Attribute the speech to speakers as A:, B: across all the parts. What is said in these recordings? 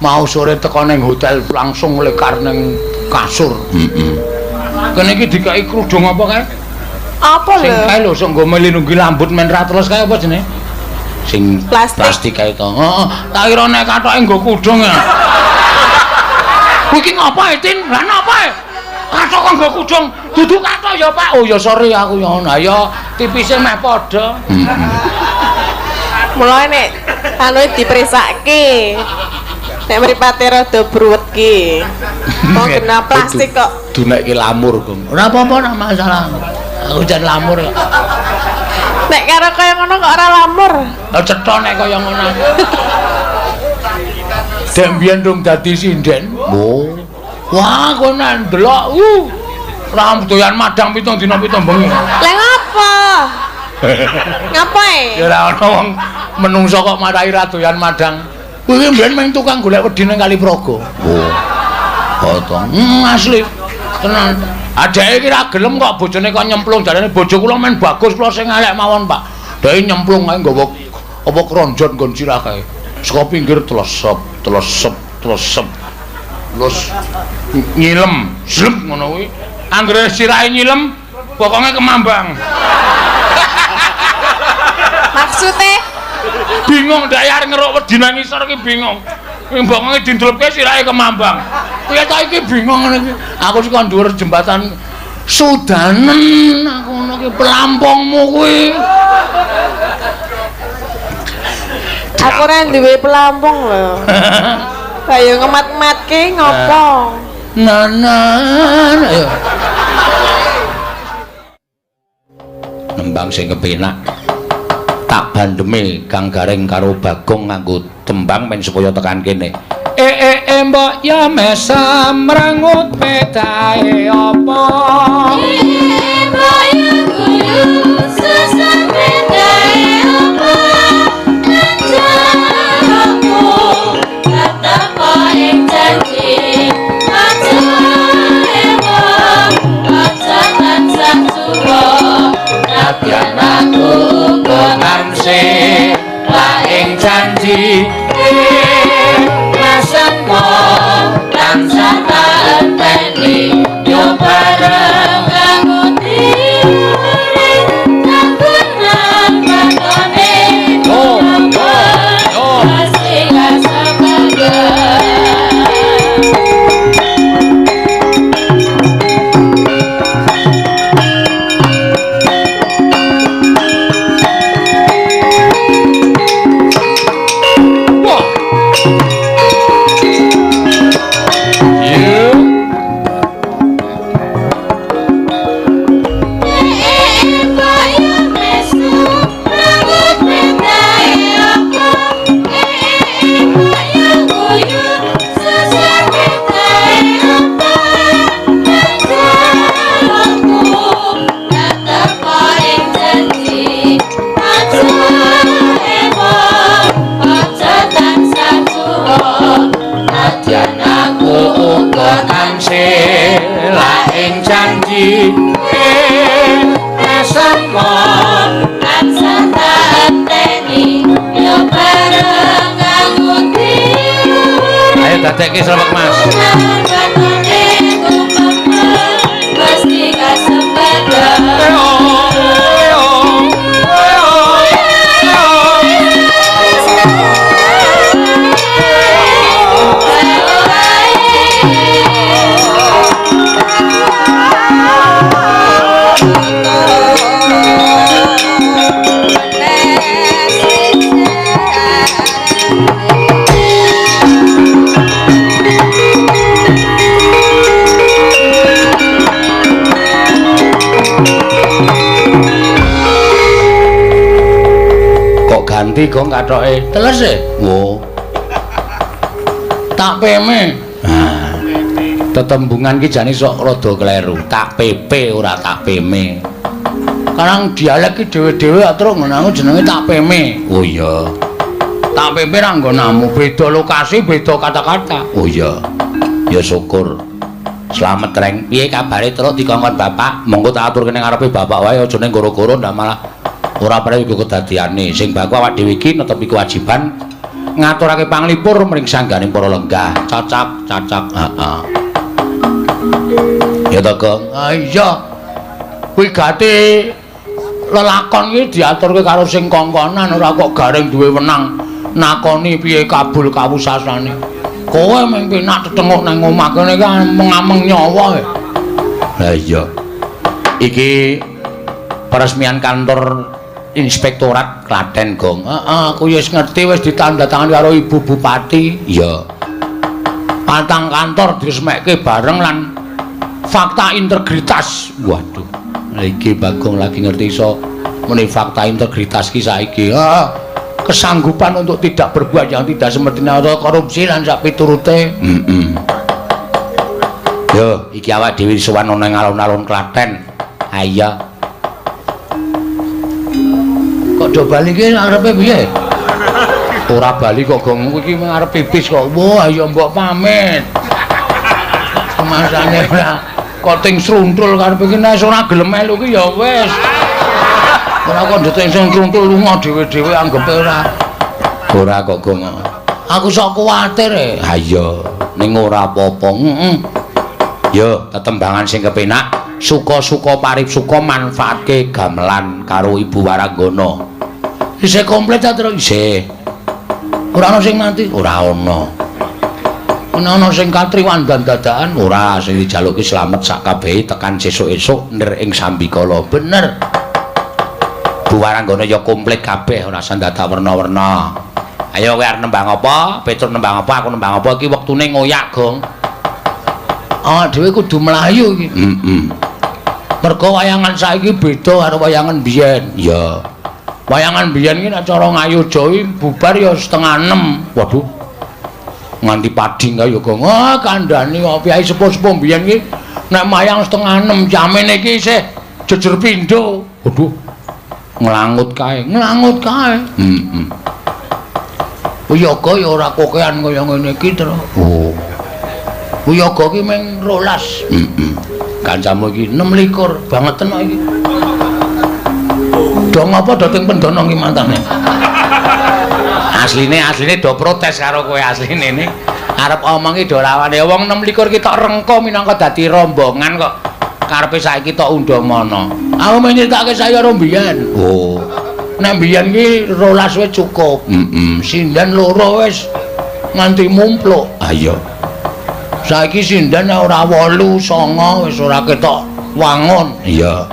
A: Mau sore teko ning hotel langsung lekar ning kasur. Heeh. Kene iki dikai krudung apa kae?
B: Apa
A: Sing
B: lho?
A: kae lho sok nggo melindungi lambut men ra terus kae apa jenenge? Sing
B: Plastik.
A: Plastik kae to. Heeh, tak kira nek katoke nggo kudung ya. Kuwi iki ngapa e, Tin? Lah napa e? Katok kok nggo kudung? Dudu katok ya, Pak. Oh ya sorry aku ya ngono. Ya tipise meh padha.
B: Mulane nek anu dipresake. Nek mripate rada bruwet ki. Kok kena plastik kok.
A: Dunekke lamur, Gong. Ora apa-apa ora masalah. Aku jan lamur kok.
B: Nek karo kaya ngono kok ora lamur.
A: Lah cetha nek kaya ngono. Dek mbiyen dong dadi sinden. Oh. Wah, kowe nek ndelok, ora doyan madang 7 dina 7 bengi.
B: Lah ngapa? Ngapa e?
A: Ya ora ana wong menungso kok marai ra doyan madang. Kuwi mbiyen mung tukang golek wedi nang Kali Praga. Oh. Oh to. Asli. Tenan. Adeke iki ra gelem kok bojone kok nyemplung jarene bojo kula men bagus kula sing elek mawon, Pak. Dheke nyemplung ae nggawa apa kronjot nggon sirah kae. Saka pinggir tlesep, tlesep, tlesep. Terus nyilem, slep ngono kuwi. Anggere sirahe nyilem, pokoke kemambang.
B: Maksude
A: Bingung ndek arep ngeruk wedi nang ngisor iki bingung. Bokonge dindlepke sirahe kemambang. Piye ta iki bingung ngene iki. Aku saka dhuwur jembatan Sudanen aku ngono ki pelampungmu kuwi.
B: Aku ora duwe pelampung lho. Kaya ngemat-matke ngopo?
A: Nanan ayo. Nembang sing kepenak. Tak bandeme Kang Gareng karo Bagong nganggo tembang men supaya tekan kene. Mbok ya mesem mrengut pedae apa?
C: Mbok ya guyu susah pedae apa? Lancarku katepo ing janji aja ewang aja tansah suwa
A: Nadyan aku uga tansih ing janji
C: Masemo tansah tak enteni yo bareng nganguti takunan batone
A: Yo, yo, yo.
C: Masih kasembagan.
A: Wah. Yo. Nadyan aku uga tansih ing janji
C: Mesemo tansah tak enteni yo bareng nganguti.
A: Ayo dadekke srepek Mas.
C: Mesti kasembadan.
A: Kok ganti gong kathoke? Teles e? Wo. Tak peme. Nah, tetembungan ki jane sok rada kleru. Tak pepe ora tak peme. Karang dialek ki dhewe-dhewe truk ngono aku jenenge tak peme. Oh iya. Tak pepe ra nggonamu, beda lokasi, beda kata-kata. Oh iya. Ya syukur. Slamet reng. Piye kabare truk dikongkon bapak? Monggo tak aturke ning ngarepe bapak wae aja ning goro-goro ndak malah ora prayoga kedadiane. Sing baku awak dhewe iki netepi kewajiban Ngaturake panglipur mring sangganing para lenggah. Cacak, cacak. Heeh. Ya ta, Gong? Ah iya. Wigati lelakon iki diaturke karo sing kongkonan, ora kok Gareng duwe wenang nakoni piye kabul kawusasane. Kowe mung penak tetenguk nang omah kene iki mengameng nyawa. Lah iya. Iki peresmian kantor Inspektorat Klaten, Gong. Heeh, aku wis ngerti, wis ditandatangani karo Ibu Bupati. Iya. Patang kantor diresmekke bareng lan fakta integritas. Waduh. Iki Bagong lagi ngerti iso muni fakta integritas ki saiki. Heeh. Kesanggupan untuk tidak berbuat yang tidak semestinya atau korupsi lan sak piturute. Heeh. Yo, iki awak dhewe sowan ana ing alun-alun Klaten. Ha iya. Kok do bali ki arepe piye? Ora bali kok, Gong, iki arep pipis kok. Wah, ayo mbok pamit. Kemasane ora kok ting sruntul karepe iki, nek ora gelem melu ki ya wis. Ora kok ndeting sing sruntul lunga dhewe-dhewe anggepe ora. Ora kok, Gong. Aku sok kuwatir e. Ha iya, ning ora apa-apa. Heeh. Yo, tetembangan sing kepenak, suka-suka parip suka manfaatke gamelan karo Ibu Waranggana. Isih komplit ta, Tru? Isih. Ora ana sing mati? Ora ana. Ana ana sing katriwandan dadakan? Ora, sing dijaluki slamet sak kabehe tekan sesuk-esuk nir ing sambikala. Bener. Bu Waranggana ya komplit kabeh, ora usah dadak werna-werna. Ayo kowe arep nembang apa? Petruk nembang apa? Aku nembang apa? Iki wektune ngoyak, Gong. Awak dhewe kudu mlayu iki. Heeh. Mergo wayangan saiki beda karo wayangan biyen. Iya. Wayangan biyen iki nek cara Ngayogya iki bubar ya 5:30. Waduh. Nganti pading kaya Gong. Ah, kandhani kok piyai sepuh-sepuh biyen iki nek mayang 5:30 jamene iki isih jejer pindho. Waduh. Nglangut kae, nglangut kae. Heeh. Wiyaga ya ora kokean kaya ngene iki, Tru. Oh. Wiyaga ki mung 12. Heeh. Kancamu iki 26 bangeten kok iki. Do ngapa do ting pendono ki mantane? Asline do protes karo kowe asline ning arep omong ki do rawane wong 26 ki tok rengko minangka dadi rombongan kok karepe saiki tok undhamana. Aku mung nyritake saya karo mbiyen. Oh. Nek mbiyen ki 12 wis cukup. Heeh. Sinden loro wis nganti mumpluk. Ha iya. Saiki sinden ora 8, 9 wis ora ketok wangun. Iya.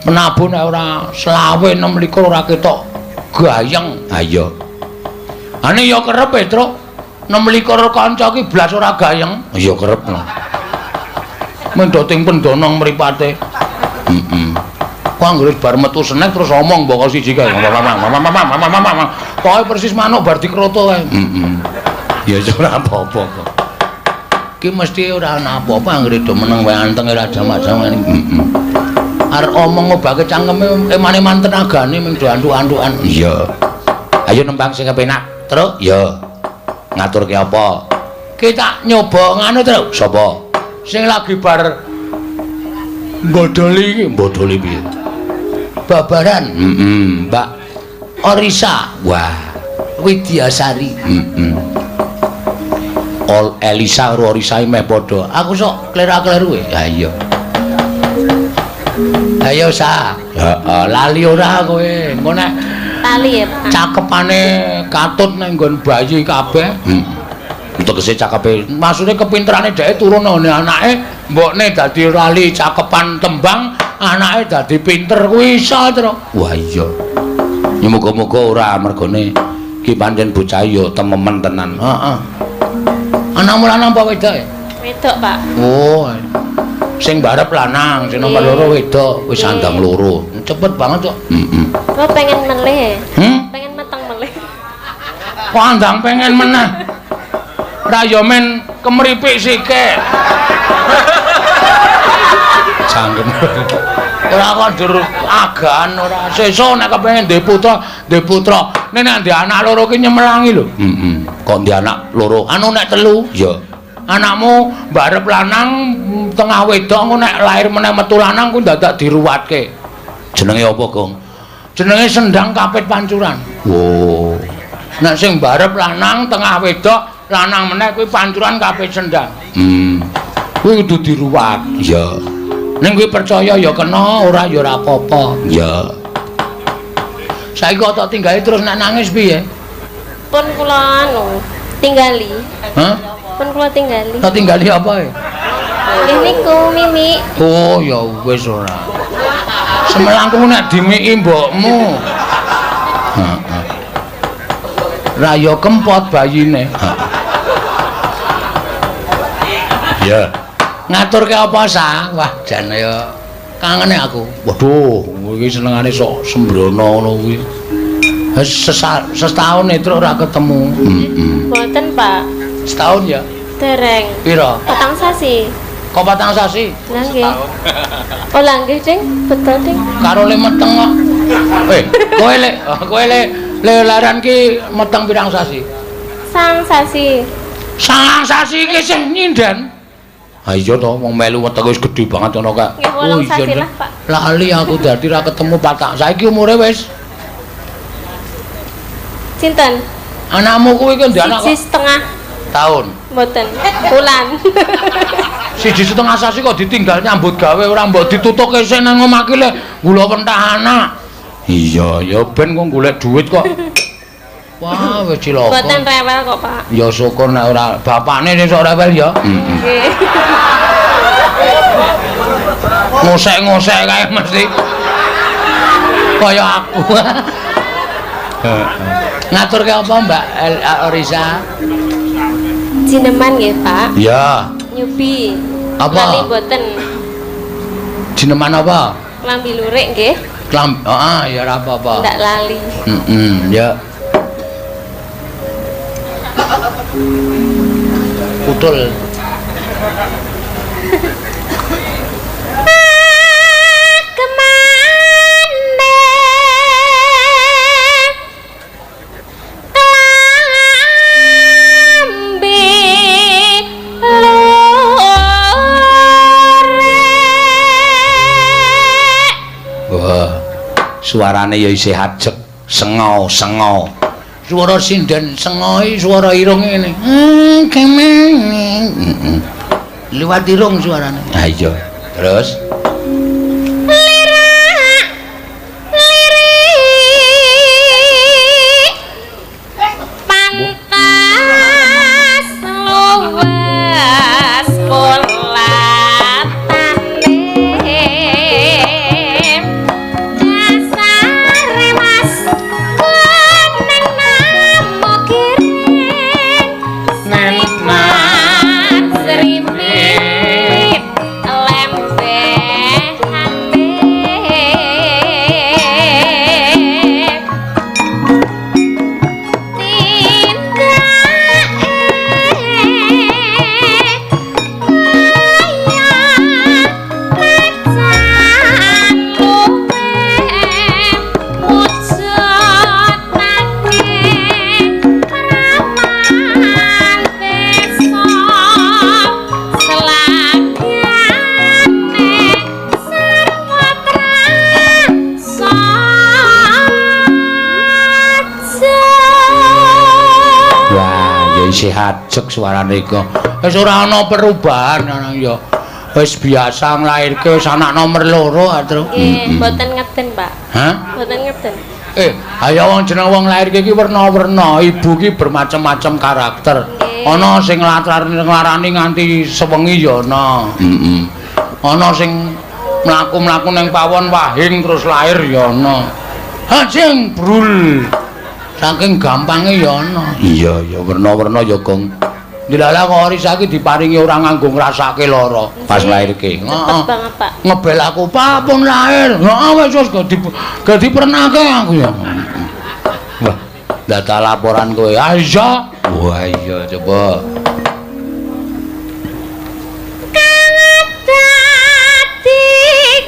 A: Penabuh nek ora 25 26 ora ketok gayeng. Ha iya. Ane ya kerep, Petruk. 26 kanca ki blas ora gayeng. Ya kerep. Mendhoting pendonong mripate. Heeh. Ku anggere bar metu senek terus omong mboko siji kae. Pokoke persis manuk bar dikroto kae. Heeh. Ya ora apa-apa kok. Ki mesti ora ana apa-apa anggere do meneng wae anteng ora jamak-jamak. Heeh. Arep omong ngobake cangkeme eman-eman tenagane mung do antuk-antukan. Iya. Ayo nembang sing kepenak, Truk. Iya. Ngaturke apa? Ki tak nyoba nganu, Truk. Sapa? Sing lagi bar mbodoli iki, mbodoli piye? Babaran. Heeh, Mbak Orisa. Wah, Widyasari. Heeh. Ol Elisa karo Orisa meh padha. Aku sok klera-kleru e. Ha iya. Ayo sa. Heeh, lali ora kowe. Engko nek
C: lali ya, Pak.
A: Cakepane katut nang nggon bayi kabeh. Heeh. Tegese cakepe. Maksude kepinterane dheke turun nang anake, mbokne dadi lali cakepan tembang, anake dadi pinter kuwi iso, Truk. Wah iya. Ya muga-muga ora, mergone ki pancen bocah ya tememen tenan. Heeh. Anakmu lanang apa wedok?
C: Wedok, Pak.
A: Oh. Sing barep lanang, sing nomor loro wedok, wis sandang loro. Cepet banget kok. Heeh.
C: Kok pengen melih?
A: Hmm?
C: Pengen meteng melih.
A: Kok andang pengen meneh? Ra ya men kemripik sikik. Cangkem. Ora kok ndur agan ora. Sesuk nek kepengin duwe putra, duwe putra. Nek nek ndek anak loro ki nyemelangi lho. Heeh. Kok ndek anak loro? Anu nek telu? Ya. Anakmu barep lanang tengah wedok engko nek lahir meneh metu lanang ku dadak diruwatke. Jenenge apa, Gong? Jenenge Sendang Kapit Pancuran. Oh. Nek sing barep lanang, tengah wedok, lanang meneh kuwi pancuran kabeh sendang. Kuwi kudu diruwat. Iya. Ning kuwi percaya ya kena, ora ya ora apa-apa. Iya. Saiki kok tok tinggali terus nek nangis piye?
C: Pun kula anu tinggali.
A: Hah?
C: Pun kula tinggali.
A: Tok tinggali apa ya?
C: Nggih niku Mimi.
A: Oh ya wis ora. Semelangku nek dimiki mbokmu. Heeh. Ra ya kempot bayine. Iya. Ngaturke apa sa? Wah jane ya kangene aku. Waduh, iki senengane sok sembrono ngono kuwi. Setahun itu ora ketemu. Heeh.
C: Mboten, Pak.
A: Setahun ya?
C: Dereng.
A: Pira?
C: 4 sasi.
A: Kok 4 sasi?
C: Lah nggih. Oh lah nggih, Ding. Betul, Ding.
A: Karo le meteng kok. Kowe le, kowe le lelaran ki meteng pirang sasi?
C: 9 sasi.
A: 9 sasi iki sing nyinden. Ha iya to, wong melu wetenge wis gedhe banget ngono kak.
C: Nggih, 8 sasi lah, Pak.
A: Lali aku dadi ra ketemu patang. Saiki umure wis
C: sinten?
A: Anakmu kuwi ki ndek anak
C: 1,5
A: tahun.
C: Mboten. Bulan.
A: 1,5 sasi kok ditinggal nyambut gawe ora mbok ditutuke sing nang omah ki le gula pentah anak. Iya, ya ben kok golek duit kok. Wah, wis cilaka.
C: Mboten rewel kok, Pak.
A: Ya syukur nek ora bapakne sing sok rewel ya.
C: Nggih.
A: Ngosek-ngosek kae mesti. Kaya aku. Ngaturke apa Mbak Orisa?
C: Jineman nggih, Pak.
A: Iya.
C: Nyubi.
A: Apa?
C: Lali mboten.
A: Jineman apa?
C: Klambi lurik nggih.
A: Klambi, heeh, ya ora apa-apa.
C: Ndak lali.
A: Heeh, ya. Putul. Suarane ya isih ajeg, sengo-sengo. Suara sinden sengoi, suara irung ngene. Kemene. Heeh. Liwat irung suarane. Ha iya. Terus
C: lirak lirik pantas luwes kolatane dasare mas kuning namo kiring srimat srimit lembehane tindake kaya macan luwe mujudake praman desa selagane sarwa prasaja.
A: Wah, ya isih ajeg suarane iku. Wis ora ana perubahan ana ya. Wis biasa nglairke wis anak nomor 2 Atru.
C: Nggih, mboten ngeden, Pak.
A: Hah?
C: Mboten ngeden.
A: Ayo wong jeneng wong lairke iki werna-werna, ibu ki bermacam-macam karakter. Ana sing nglarani nganti sewengi ya ana. Heeh. Ana sing mlaku-mlaku ning pawon wahing terus lahir ya ana. Ha sing brul. Saking gampange ya ana. Iya, ya werna-werna ya, Gong. Ndilalah kok Orisa iki diparingi ora nganggo ngrasake lara pas lairke.
C: Cepet banget, Pak.
A: Ngebel aku, Pak, pun lahir. Heeh, wis wis gak dipernake aku ya. Wah, data laporan kowe. Ah iya. Wah iya, coba.
C: Dadi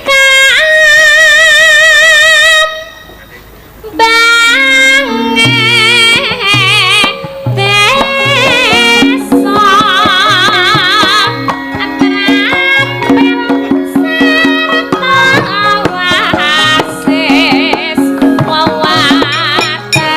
C: kambange desa atrapel sarta wasis wawata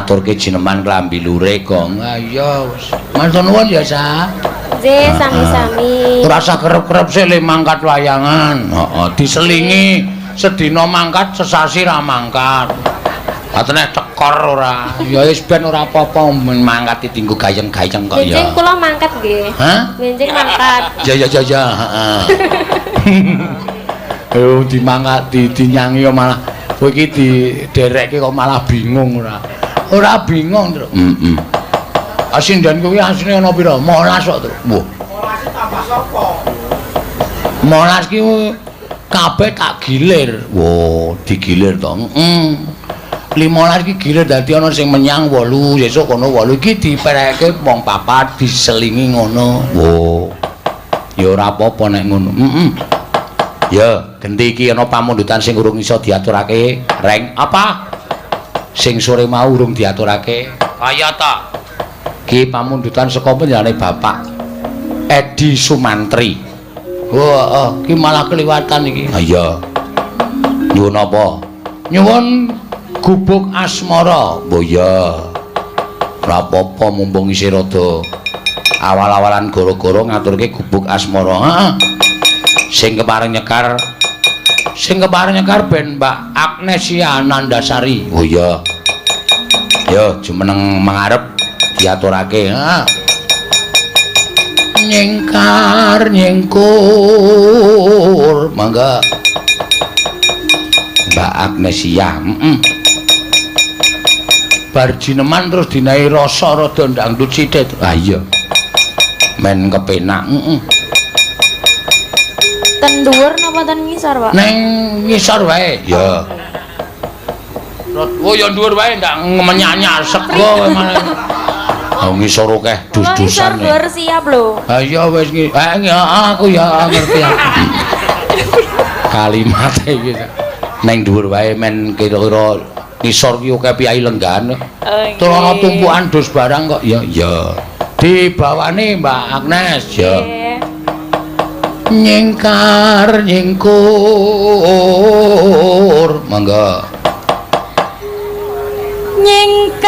A: Ngaturke jineman klambi lure, Gong. Ha iya wis. Matur nuwun ya, Sa.
C: Nggih, sami-sami.
A: Ora usah kerep-kerep sik le mangkat wayangan. Heeh, diselingi sedina mangkat, sesasi ra mangkat. Atene tekor ora. Ya wis ben ora apa-apa mangkat dienggo gayeng-gayeng kok ya.
C: Benjing kula mangkat nggih.
A: Hah?
C: Benjing mangkat.
A: Ya ya ya ya, heeh. Ayo dimangkat dinyangi kok malah kowe iki diderekke kok malah bingung ora. Ora bingung, Truk. Heeh. Asinden kuwi asline ana pira? 15 kok, Truk. Wah.
D: 15 tambah sapa?
A: 15 ki kabeh tak gilir. Wah, digilir to. Heeh. 15 iki gilir dadi ana sing menyang 8, sesuk kono 8 iki dipereke wong papat diselingi ngono. Wah. Ya ora apa-apa nek ngono. Heeh. Ya, genti iki ana pamundutan sing urung iso diaturake. Reng, apa? Sing sore mau urung diaturake. Kaya ta? Ki pamundutan saka panjenengane Bapak Edi Sumantri. Wah, oh, ki malah keliwatan iki. Ha iya. Nyuwun apa? Nyuwun gubuk asmara. Oh iya. Ora apa-apa mumpung isih rada awal-awalan gara-gara ngaturke gubuk asmara. Heeh. Sing kepareng nyekar, sing kepareng nyekar ben Mbak Agnesia Nandasari. Oh iya. Yo jumeneng mangarep diaturake. Heeh. Nyingkar nyingkur mangga Mbak Agnesia. Heeh. Bar jineman terus dinahi rasa rada ndangdut sithik. Ah iya. Men kepenak. Heeh.
E: Ten dhuwur napa ten ngisor, Pak?
A: Neng ngisor wae. Ya. Oh ya dhuwur wae ndak menyanyar sego wae malah. Oh ngisor akeh dus-dusan.
E: Ngisor dhuwur siap lho.
A: Ha iya wis aku ya ngerti aku. Kalimate iki. Neng dhuwur wae men kira-kira ngisor ki akeh piyai lenggahan. Terus ana tumpukan dus barang kok. Ya ya. Dibawane Mbak Agnes. Ya. Nyingkar nyingkur mangga.
E: Nyingkar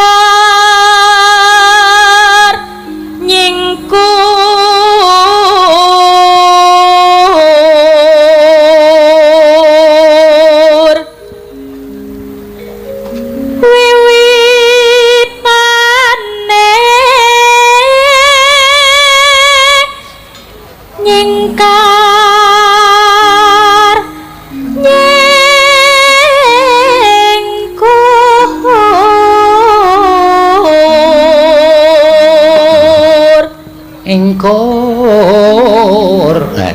E: nyingkur wiwitane nyingkar
A: ingkur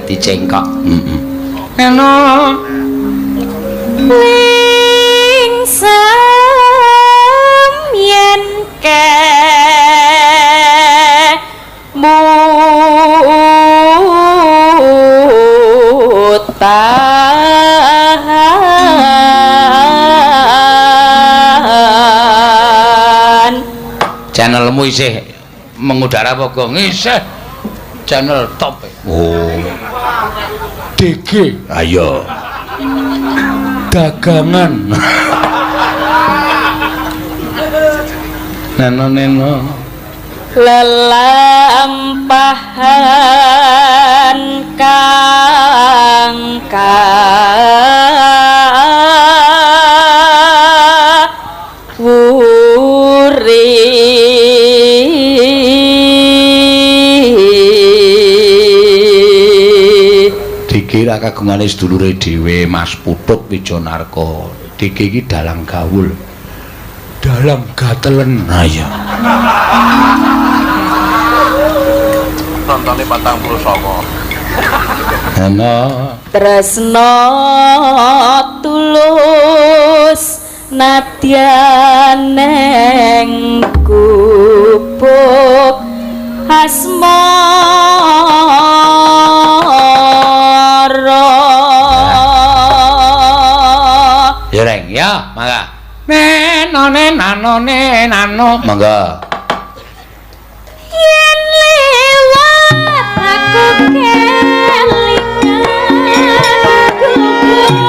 A: dicengkok. Heeh. Neno
E: lingsem yen kemutan.
A: Channelmu isih mengudara apa gong? Isih channel top. Oh. DG. Ayo. Dagangan. Neno neno.
E: Lelampahan kang kawuri
A: dikira kagungane sedulure dhewe Mas Putut Wijanarko. Diki iki dalang gawul, dalang gatelen. Ha iya.
D: Tontone 49.
A: Ana
E: tresno tulus nadyan neng gubuk asmara.
A: Ya Reng, ya, mangga. Neno neno neno mangga.
E: Yen lewat aku kelingan gubuk.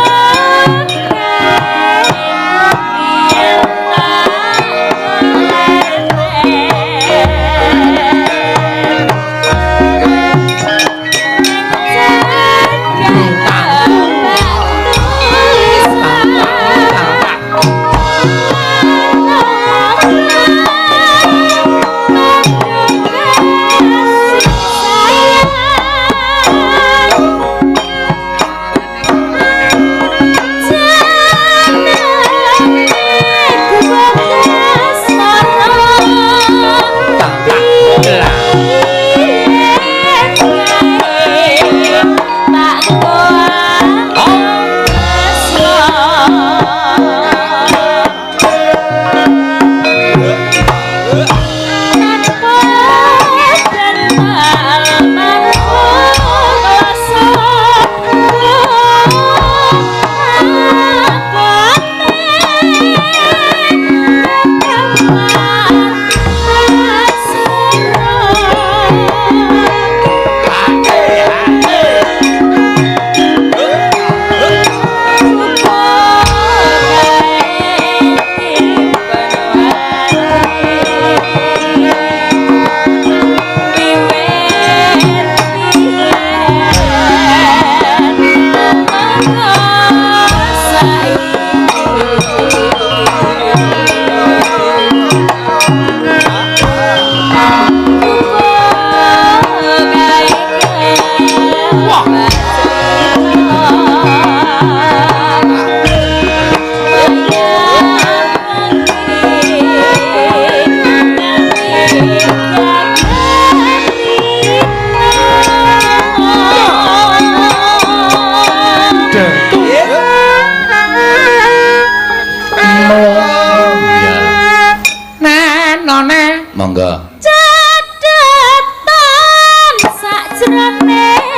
A: Monggo.
E: Catetan sakjroning ati.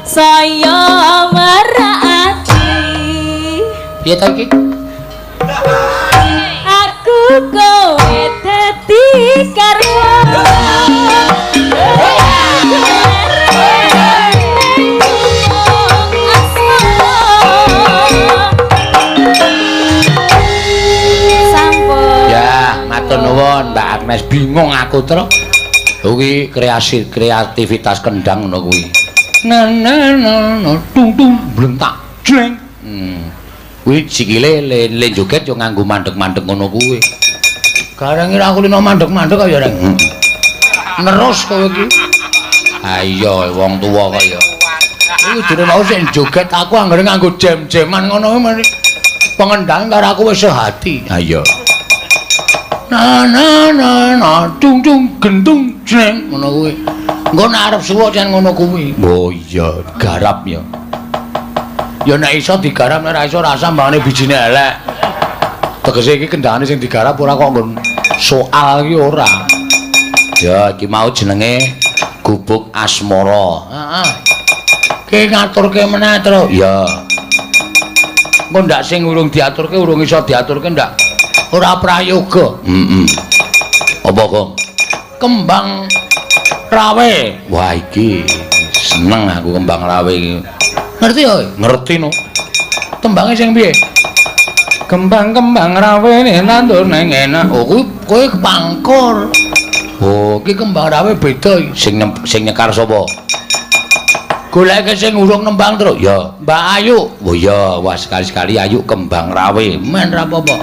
E: Saya Saya merati.
A: Piye ta iki?
E: Aku kowe dadi karwo. Sampun.
A: Ya, matur nuwun Mbak Agnes, bingung aku terus. Kuwi kreasi kreativitas kendang ngono kuwi. Na na na na tung tung blentak jleng. Kuwi sikile le joget yo nganggo mandek-mandek ngono kuwi. Gareng ira aku lino mandek-mandek kaya reng. Nerus kowe iki. Ha iya wong tuwa kaya. Iki dene mau sing joget aku anggere nganggo jam-jaman ngono kuwi pengendang karo aku wis sehati. Ha iya. Na na na na tung tung gentung jleng ngono kuwi. Engko nek arep suwa jan ngono kuwi. Oh iya, garap ya. Ya nek iso digarap, nek ora iso rasa mbangane bijine elek. Tegese iki kendhane sing digarap ora kok nggon soal iki ora. Ya iki mau jenenge Gubuk Asmara. Heeh. Ki ngaturke meneh, Tru. Iya. Engko ndak sing urung diaturke urung iso diaturke ndak ora prayoga. Heeh. Apa kok? Kembang rawe. Wah iki Seneng aku kembang rawe iki. Ngerti ya? Ngerti no. Tembange sing piye? Kembang-kembang rawe nandur neng enak. Oh, kuwi kowe pangkur. Oh, iki kembang rawe beda iki. Sing nyekar sapa? Goleke sing urung nembang terus. Ya, Mbak Ayu. Oh ya, wah sekali-sekali Ayu kembang rawe. Men ra apa-apa.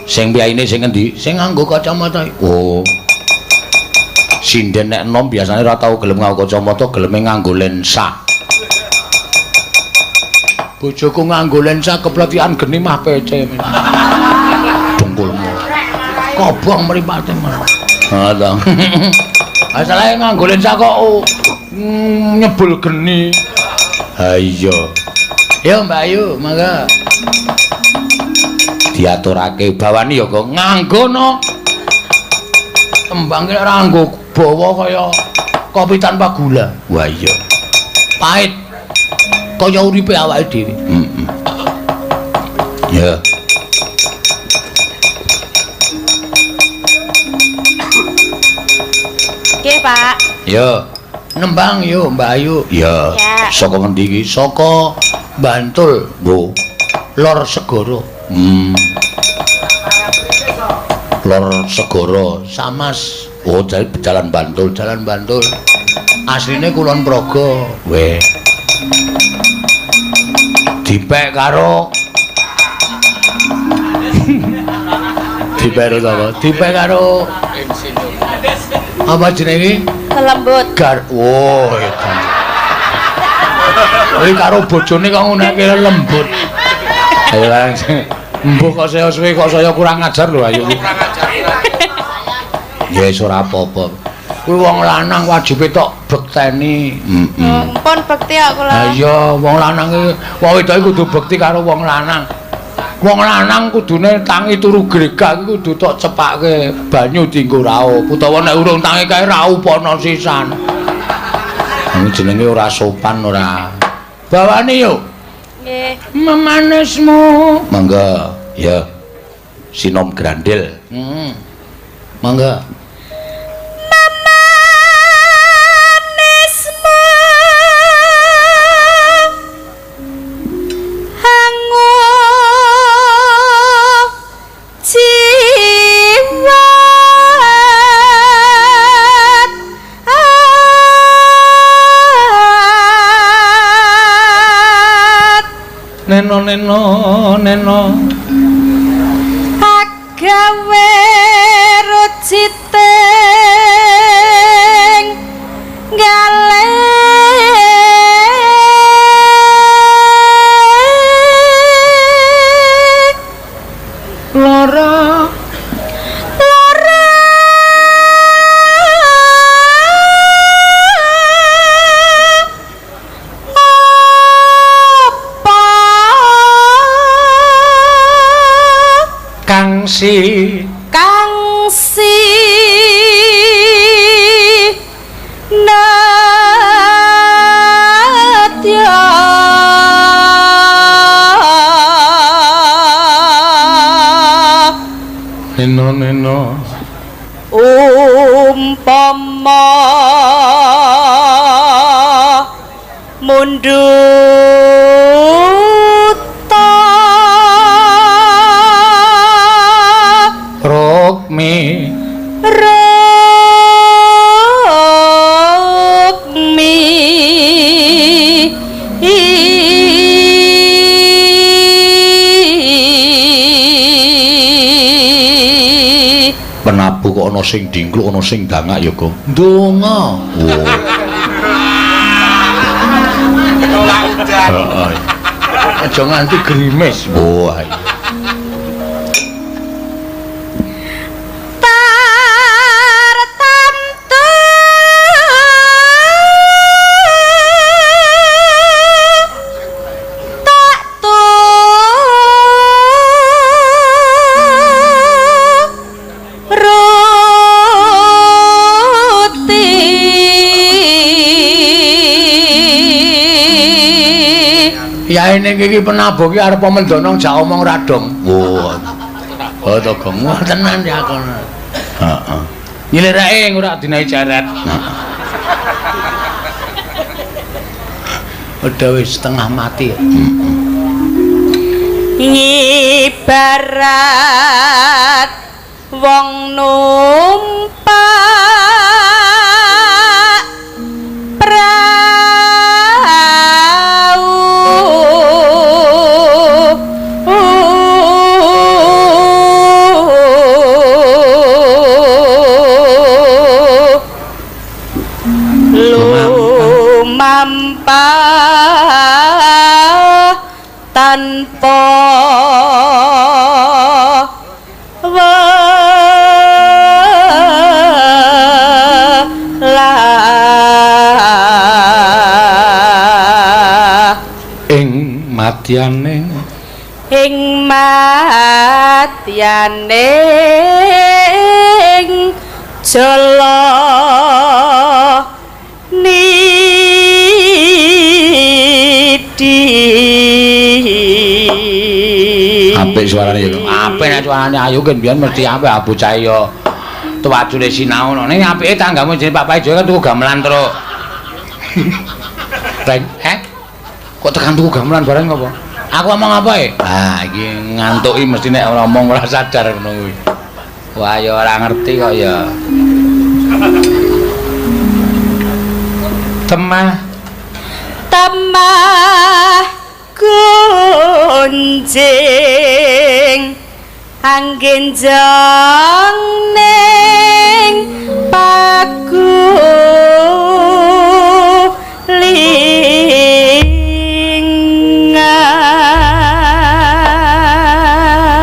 A: Sing piyayine sing endi? Sing nganggo kacamata. Oh. Sinden nek enom biasane ora tau gelem nganggo kacamata, geleme nganggo lensa. Bojoku nganggo lensa kepletikan geni mah pece. Dengkulmu. Kobong mripate mah. Ha ta. Masalahe nganggo lensa kok nyebul geni. Ha iya. Yo Mbak Ayu, mangga. Diaturake bawani ya kok nganggo no. Tembang ki ora nganggo bawa kaya kopi tanpa gula. Wah iya. Pahit. Kaya uripe awake dhewe. Heeh. Ya.
B: Nggih, Pak.
A: Ya. Nembang yo Mbak Ayu. Ya. Saka ngendi iki? Saka Bantul, Bu. Lor Segara. Lor Segara, Samas. Oh, jalan Bantul, jalan Bantul. Asline Kulon Progo. Weh. Dipek karo Dipek karo apa? Dipek karo apa jenenge?
B: Lembut.
A: Gar. Oh, edan. Kuwi karo bojone kok nguneke lembut. Ayo larang sing mbuh kok saya suwe kok saya kurang ajar lho ayo.
D: Kurang ajar.
A: Ya wis ora apa-apa. Kuwi wong lanang wajibe tok bekteni. Heeh.
B: Pun bekti kok kula.
A: Ha iya, wong lanang iki wong wedok iki kudu bekti karo wong lanang. Wong lanang kudune tangi turu gregak iki kudu tok cepake banyu dienggo raup utawa nek urung tangi kae raupana sisan. Ini jenenge ora sopan ora. Bawane yo.
B: Nggih.
A: Memanismu. Mangga. Ya. Sinom Grandel. Heeh. Mangga.
E: Memanismu hangu jiwat
A: Neno neno neno
E: agawe ruciting gale
A: lara
E: lara apa
A: kang si
E: kang si nadya
A: neno neno
E: umpama mundhuta
A: rukmi
E: rukmi
A: penabuh kok ana sing dingkluk ana sing dangak ya kok ndonga. Oh. Heeh. Aja nganti grimis. Oh, ayo.
E: Tartamtu tak turuti.
A: Ya ini iki penabuh iki arep mendono jak omong ra dong. Oh. Oh to gong. Wah tenan ya kono. Heeh. Nyilirake ora dinahi jaret. Udah wis setengah mati.
E: Ngibarat wong numpak prau lumampah tanpa welah
A: Ing matyane
E: ing matyane ing jala nidi.
A: Apik suarane ya. Apik nek suarane ayu kan biyen mesti apik ah bocah ya tuwajune sinau ngono. Ning apike tanggamu jenenge Pak Paijo kan tuku gamelan terus. Reng, eh? Kok tekan tuku gamelan bareng apa? Aku ngomong apa e? Ah, iki ngantuki mesti nek ora ngomong ora sadar ngono kuwi. Wah, ya ora ngerti kok ya. Temah
E: Temah gunjing anggenjong ning pagulingan.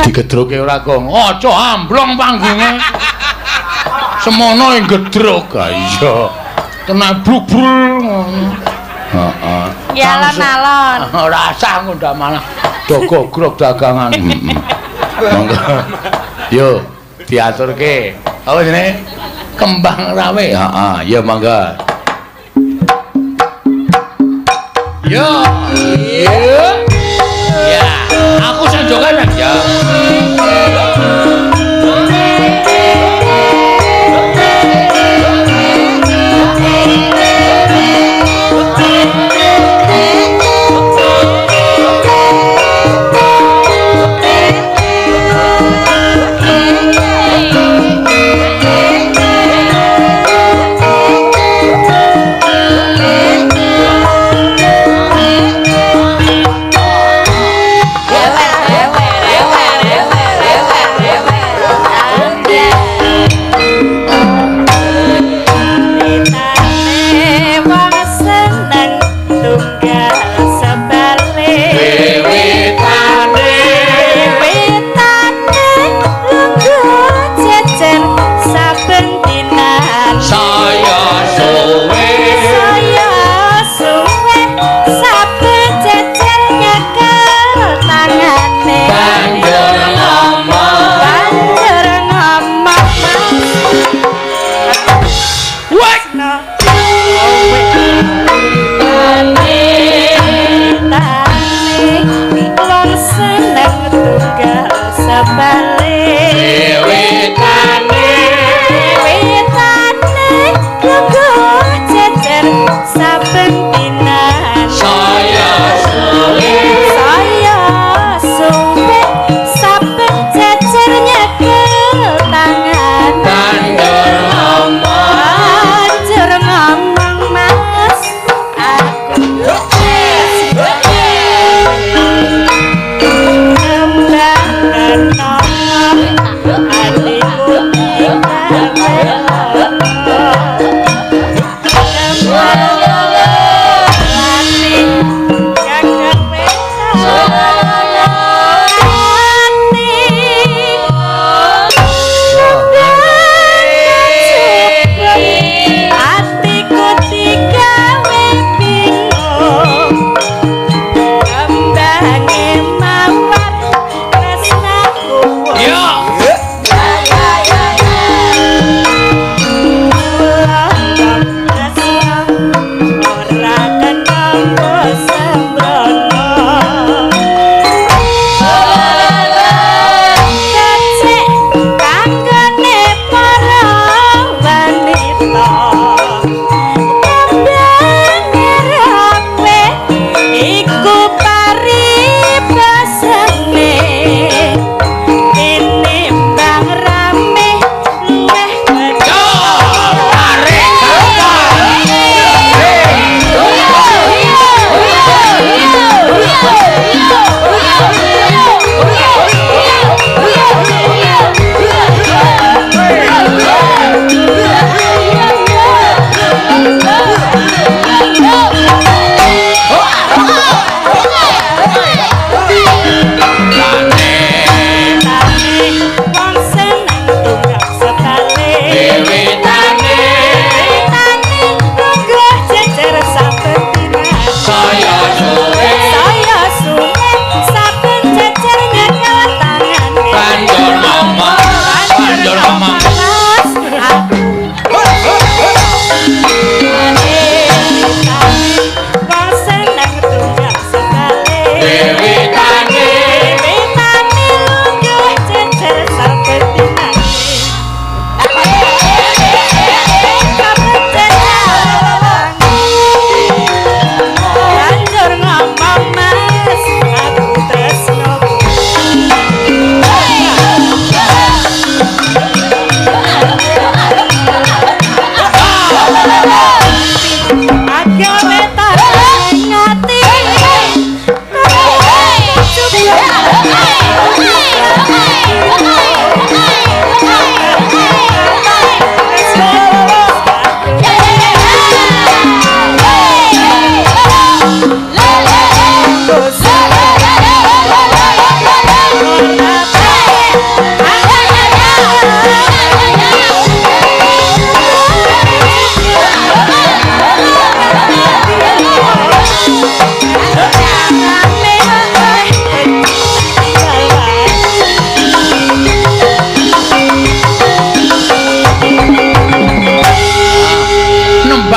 A: Digedroke ora, Gong. Aja amblong panggunge. Semono ing gedrok. Ha iya. Kena bruk-bruk ngono. Heeh.
B: Ya alon-alon.
A: Ora asah ngundak malah do gogrok dagangan. Heeh. Monggo. Yo, diaturke. Apa jenenge? Kembang Rawe. Heeh, ya monggo. Yo. Yo. Ya, aku sing joget ya.
B: Rewel, rewel, rewel, rewel.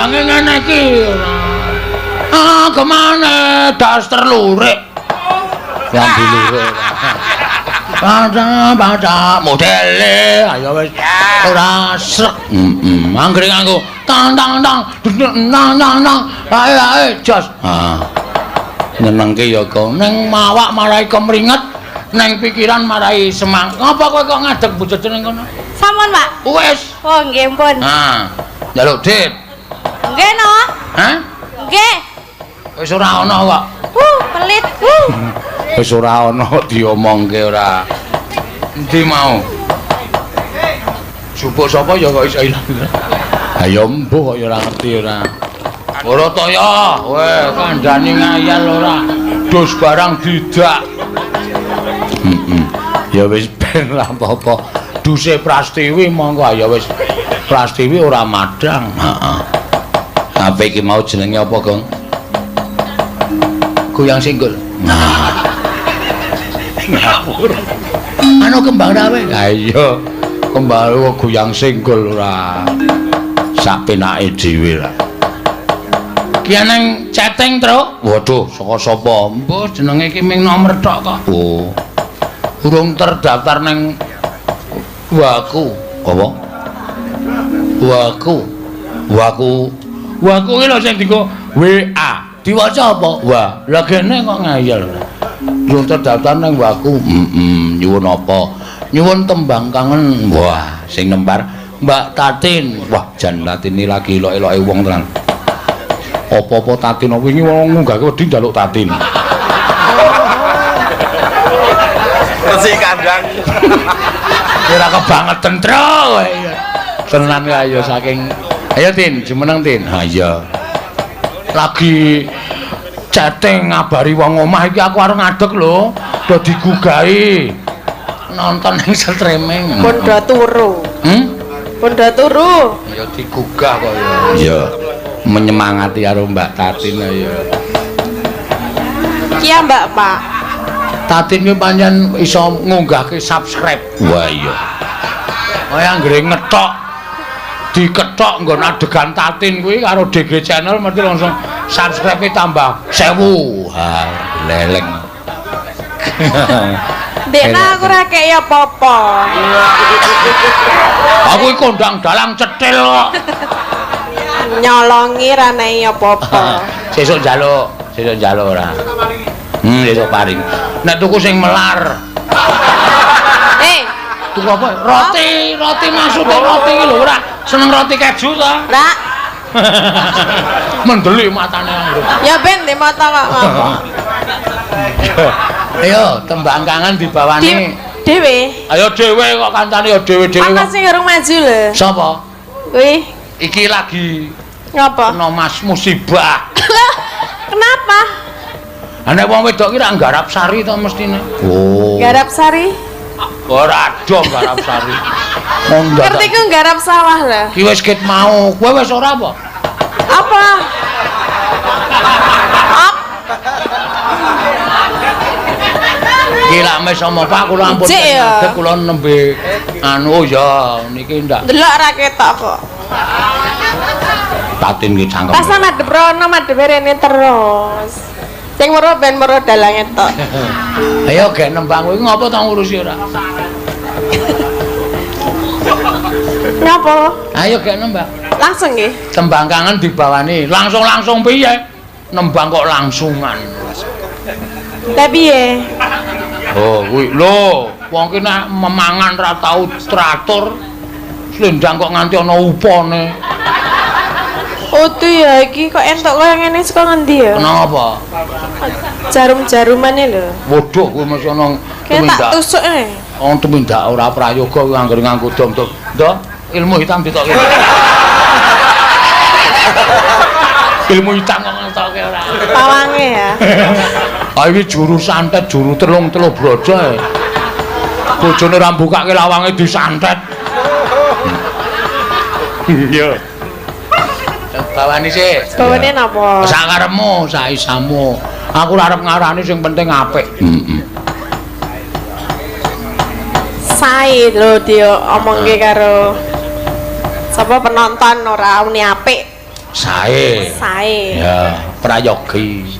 A: Tembange ngene iki. Ah, kemana? Daster lurik. Lambi lurik. Baca modele. Ayo wis. Ora srek. Heeh. Anggere nganggo tang tang tang tang tang tang. Ayo ayo jos. Ah. Nyenengke ya kok. Ning mawak marai kemringet, ning pikiran marai semangat. Ngapa kowe kok ngadeg bojone ning kono?
E: Sampun, Pak.
A: Wis.
E: Oh, nggih, pun.
A: Ah. Njaluk dit.
E: Nggih no.
A: Hah?
E: Nggih.
A: Wis ora ana kok.
E: Pelit.
A: Wis ora ana diomongke ora. Endi mau? Jupuk sapa ya kok iso ilang. Ha ya mbuh kok ya ora ngerti ora. Ora to ya, weh kandhane ngayal ora. Dus barang didak. Heeh. Ya wis ben lah apa-apa. Duse Prastiwi monggo ya wis. Prastiwi ora madang. Heeh. Apa iki mau jenenge apa, Gong? Goyang singgul. Nah. Ngawur. Anu kembang rawe. Ha iya. Kembang goyang singgul ora. Sak penake dhewe lah. Ki nang chatting, Truk. Waduh, saka sapa? Mbuh jenenge iki ming nomor tok kok. Oh. Urung terdaftar nang Waku. Apa? Waku. Waku. Waku iki lho sing dienggo WA. Diwaca apa? Wah, lah kene kok ngayal. Durung terdaftar nang Waku. Heeh, nyuwun apa? Nyuwun tembang kangen. Wah, sing nempar Mbak Tatin. Wah, jan Tatine lagi elok-eloke wong tenan. Apa-apa Tatin wingi wong ngunggahke wedi njaluk Tatin.
D: Resi kandang.
A: Ora kebangetan, Tru. Tenan ayo saking. Ayo Tin, jumeneng Tin. Ha iya. Lagi chatting ngabari wong omah iki aku arep ngadeg lho, do digugahi. Nonton ning streaming.
B: Pun do turu. Pun do turu.
A: Ya digugah kok ya. Iya. Menyemangati karo Mbak Tatin ya.
B: Ki ya Mbak, Pak.
A: Tatin ki pancen iso ngunggahke subscribe. Wah iya. Kaya anggere ngethok dikethok nggon adegan Tatin kuwi karo DG Channel mesti langsung subscribe-e tambah 1000. Ha, leleng.
B: Dekna aku ora kei apa-apa.
A: Aku iki kondang dalang cetil kok.
B: Nyolongi ra nei apa-apa.
A: Sesuk njaluk, sesuk njaluk ora. Sesuk paring. Nek tuku sing melar. Tuku apa? Roti, roti maksude roti iki lho ora. Seneng roti keju ta?
B: Ora.
A: Mendelik matane anggere.
B: Ya ben di mata kok ngopo.
A: Ayo tembang kangen dibawani
B: dhewe.
A: Ayo dhewe kok kancane ya dhewe-dhewe.
B: Ana sing urung maju lho.
A: Sapa?
B: Kuwi.
A: Iki lagi
B: ngopo?
A: Kena mas musibah.
B: Kenapa?
A: Ha nek wong wedok ki ra nggarap sari to mestine. Oh.
B: Garap sari?
A: Ora ado garap sari.
B: Ngerti ku nggarap sawah lho.
A: Ki wis ket mau, kowe wis ora apa?
B: Apa?
A: Iki lak mes sama Pak kula ampun ngadeg kula nembe anu ya niki ndak.
B: Delok ra ketok kok.
A: Tatin ki cangkem.
B: Pas madhep rono madhep rene terus. Sing weruh ben weruh dalange tok.
A: Ayo gek nembang kuwi ngopo to ngurusi ora?
B: Ngopo?
A: Ayo gek nembang.
B: Langsung nggih.
A: Tembang kangen dibawani. Langsung-langsung piye? Nembang kok langsungan.
B: Lah piye?
A: Oh, kuwi lho, wong ki nek memangan ra tau teratur. Slendang kok nganti ana upane.
B: Utuh ya iki kok entuk kaya ngene saka ngendi ya?
A: Kenapa?
B: Jarum-jarumane lho.
A: Waduh, kuwi mesti ana tumindak.
B: Tak tusuk e.
A: Wong tumindak ora prayoga kuwi anggere nganggo dom-dom. Ndo, ilmu hitam ditokke. Ilmu hitam kok ngetokke ora.
B: Pawange ya.
A: Ah iki juru santet, juru telung-telung brojo e. Bojone ora mbukake lawange disantet. Iya. Bawani sik.
B: Bawane napa?
A: Sakarepmu, saisamu. Aku ora arep ngarani sing penting apik. Heeh.
B: Sae lho diomongke karo sapa penonton ora uni apik.
A: Sae.
B: Sae.
A: Ya, prayogi.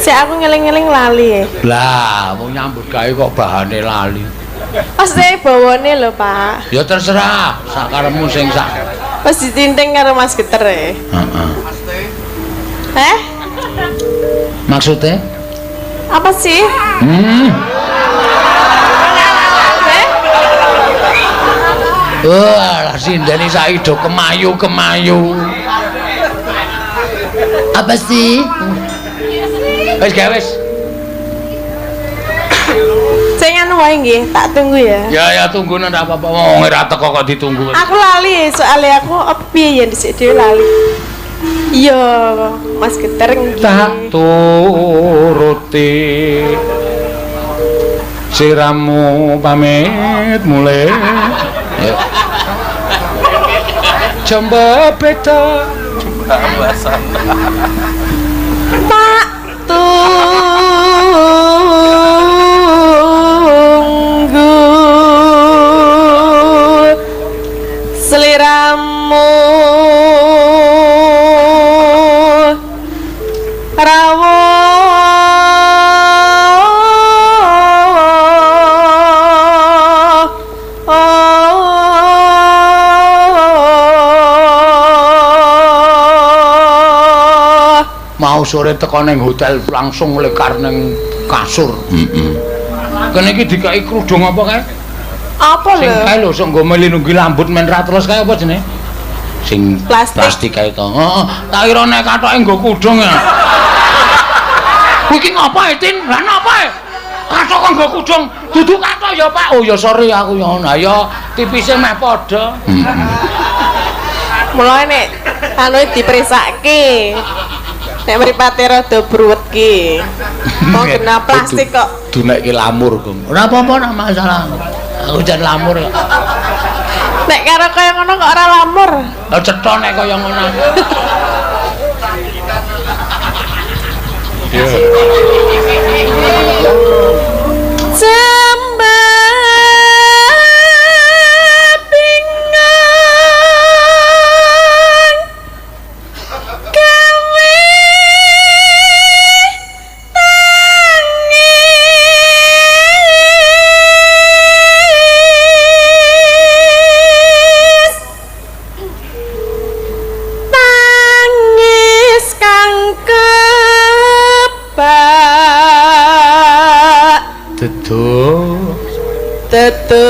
B: Sik aku ngeling-ngeling lali ya.
A: Lah, wong nyambut gawe kok bahane lali.
B: Pasti bawane lho, Pak.
A: Ya terserah, sakarepmu sing sak.
B: Pas ditinting karo Mas Geter e.
A: Heeh.
B: Eh?
A: Maksudnya?
B: Apa sih?
A: Hmm.
B: Eh?
A: Wah, sindene saiki do kemayu-kemayu. Apa sih? Wis gawe wis.
B: Sing anu wae nggih, tak tunggu ya.
A: Ya ya tunggu nang apa-apa. Wong ora teko kok ditunggu.
B: Aku lali soalnya aku apa piye ya dhisik dhewe lali. Iya, Mas Geter nggih.
A: Tak turuti siramu pamit mulih. Ayo. Jembe beda
D: Pembahasan.
B: Tak tunggu seliramu rawuh
A: mau sore teko ning hotel langsung lekar ning kasur. Heeh. Kene iki dikai kerudung apa kae?
B: Apa
A: Sing
B: lho?
A: kae lho sok nggo melindungi lambut men ra terus kae apa jenenge? Sing
B: Plastik.
A: plastik kae to. Heeh, tak kira nek katoke nggo kudung ya. Kuwi iki ngapa e, Tin? Lah napa e? Kathok kok nggo kudung? Dudu kathok ya, Pak. Oh ya sorry aku ya ngono. Ya tipise meh padha.
B: Mulane nek anu dipresake. Nek mripate rada bruwet ki. Wong kena plastik kok.
A: Dunekke lamur, Gong. Ora apa-apa ora masalah. Aku jan lamur kok.
B: Nek karo kaya ngono kok ora lamur.
A: Lah cetha nek kaya ngono. Ya.
B: Sembah bingung gawe tangis tangis kang kebak
A: Deduk.
B: tetungga.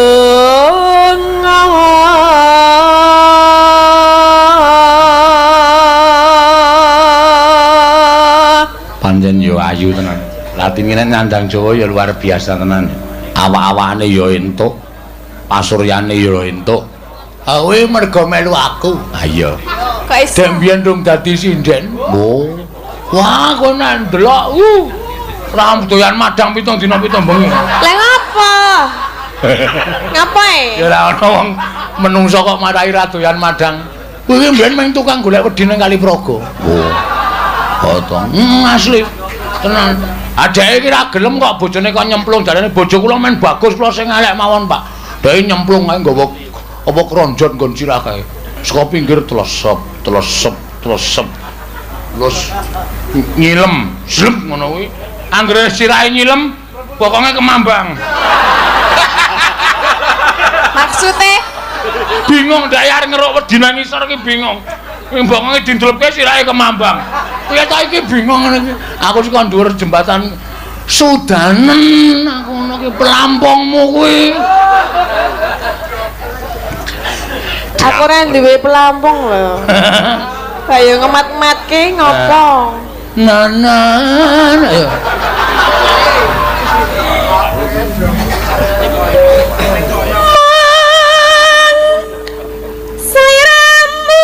A: Pancen yo ayu tenan. Latin nek nyandang Jawa ya luar biasa tenan. Awak-awakane ya entuk, pasuryane ya entuk. Ha kuwi mergo melu aku. Ha iya.
B: Kok iso?
A: Dek mbiyen rung dadi sinden. Oh. Wah, kowe nek ndelok, ora doyan madang pitung dina pitung bengi.
B: Lah ngapa? Ngapa e?
A: Ya ora ana wong menungso kok marai ra doyan madang. Kuwi mbiyen mung tukang golek wedi nang Kali Praga. Oh. Potong. Asli. Tenan. Adeke iki ra gelem kok bojone kok nyemplung jarene bojo kula men bagus kula sing elek mawon, Pak. Dheke nyemplung kae nggawa apa kronjot nggon sirah kae. Saka pinggir tlesep, tlesep, tlesep. Terus nyilem, slep ngono kuwi. Anggere sirahe nyilem, bokonge kemambang.
B: Maksude
A: Bingung ndek arep ngeruk wedi nang ngisor iki bingung. Kuwi bokonge dindlepke sirahe kemambang. Piye ta iki bingung ngene iki. Aku saka dhuwur jembatan Sudanen aku ngono ki pelampungmu kuwi.
B: aku ora duwe pelampung lho. Kaya ngemat-matke ngopo?
A: Nanan ayo.
B: Sliramu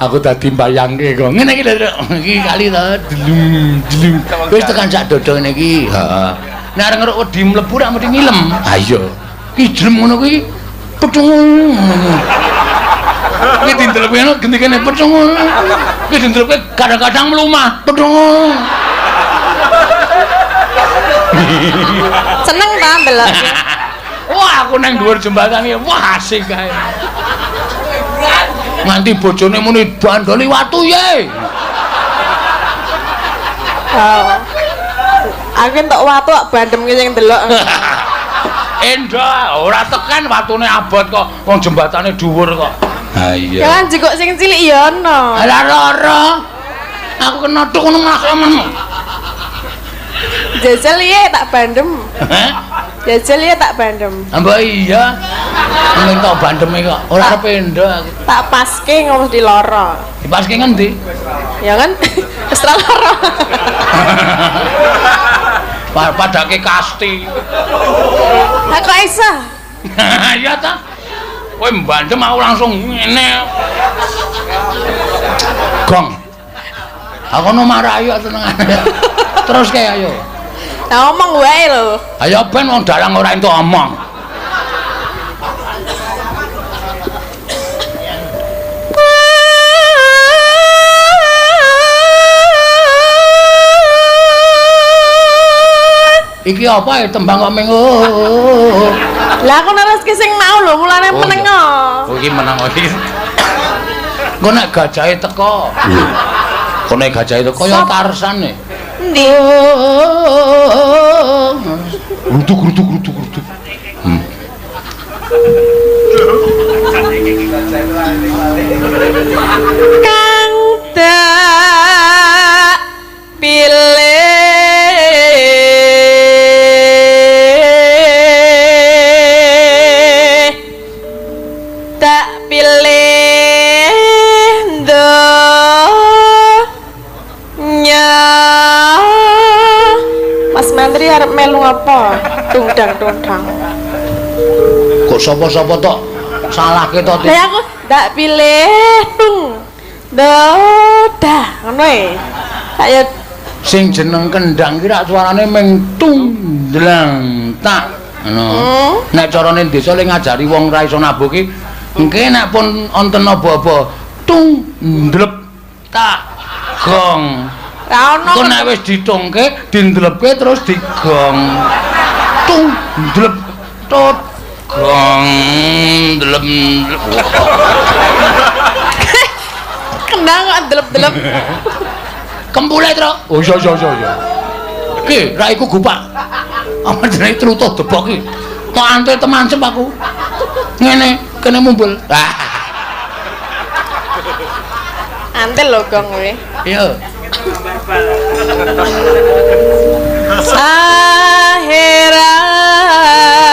A: Aku dadi mbayangke kok. Ngene iki lho, iki kali to, delung delung. Wis tekan sak dodo ngene iki. Heeh. Nek arep ngeruk wedi mlebu rak mesti ngilem. Ha iya. Ki jlem ngono kuwi pethung. Kuwi dindelepke ngono genti kene pethung. Kuwi dindelepke kadang-kadang mlumah pethung.
B: Seneng ta ndelok?
A: Wah, Wah, aku nang dhuwur jembatan iki. Wah, asik kae. Nganti bojone muni bandoli watu ye.
B: Oh. Aku entuk watu kok bandem sing ndelok.
A: Endah, ora tekan watune abot kok. Wong jembatane dhuwur kok. Ha iya.
B: Ya kan jikok sing cilik ya ana.
A: Lah loro. Aku kena tuk ngono malah men.
B: Jajal ye tak bandem.
A: Heh?
B: Jajal ye tak bandem.
A: Mbok iya. Mending tok bandeme kok. Ora arep endo aku.
B: Tak paske ngono di loro.
A: Dipaske ngendi?
B: Ya kan? Wis ra loro.
A: Padake kasti.
B: Lah kok iso?
A: Iya ta? Kowe mbandem aku langsung ngene. Gong. Aku no marahi kok senengane. Terus kae ayo.
B: Lah omong wae lho.
A: Ayo ben wong dalang ora entuk omong. Iki apa ya tembang kok ming.
B: Lah aku neruske sing mau lho, mulane
A: Oh,
B: meneng.
A: iya. Oh iki meneng iki. Engko nek gajahe teko. Engko nek gajahe teko ya Tarsan e.
B: Endi?
A: Grutuk grutuk grutuk grutuk.
B: Kang tak pilih tak pilih donya. Mas Menteri arep melu apa? Tungdang tungdang.
A: Kok sapa-sapa tok salahke to.
B: Lah aku tak pilih tung dodah ngono e. Kaya
A: Sing jeneng kendang ki rak suarane ming tung dlang tak ngono. Nek carane desa le ngajari wong ra iso nabuh ki engke nek pun wonten apa-apa tung ndlep tak gong.
B: Ra ono.
A: Engko nek wis ditungke, dindlepke terus digong. Tung ndlep tut gong ndlep ndlep.
B: Kendang kok ndelep-ndelep.
A: Kempule, Tru. Oh iya iya iya iya. Ki, ra iku gupak. Apa jenenge trutuh debok ki? Tok ante temancep aku. Ngene, kene mumbul. Ah,
B: Antel lho gong kowe.
A: iya.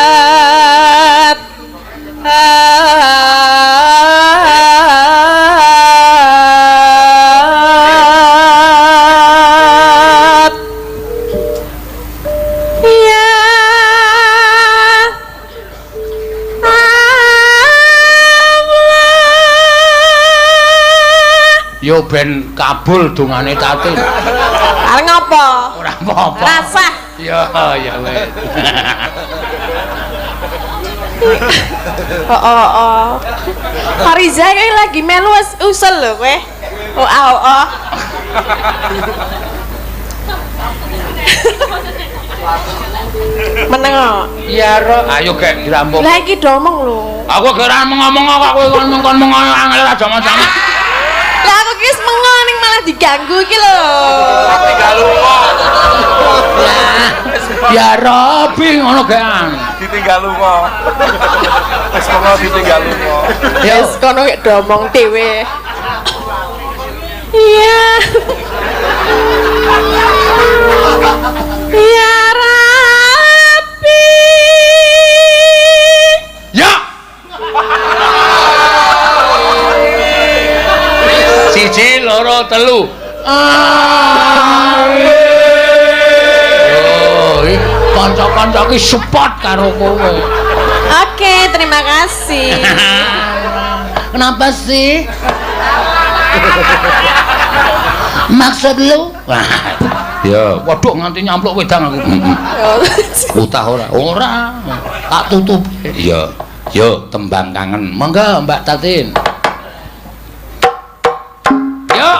B: Akhirat at ya Allah.
A: Yo ben kabul dongane Tatin.
B: Arep ngopo?
A: Ora apa-apa.
B: Rasah.
A: Ya, ya wis.
B: Oh, oh, oh. Fariza kayak lagi melu wis usul lho kowe. Oh, ah, oh, oh. Meneng kok.
A: Ya ro, ayo gek dirampung.
B: Lah iki domong lho.
A: Aku gek ora ngomong kok kowe kon mengkon mengono angel aja macam.
B: Lah aku ki wis mengo ning malah diganggu iki lho.
D: Ditinggal lunga.
A: Ya Robi ngono gean.
D: Ditinggal lunga. Wis mengo ditinggal lunga.
A: Ya
B: Wis kono kek domong dhewe. Iya. Ya Rabbi.
A: Ya. Siji, loro, telu. Oh, iki kanca-kanca iki support karo kowe.
B: Oke, terima kasih.
A: Kenapa sih? Maksud lu? Wah. Ya, waduh nganti nyampluk wedang aku. Utah ora? Ora. Tak tutup. Iya. Yo, tembang kangen. Monggo Mbak Tatin. Yo.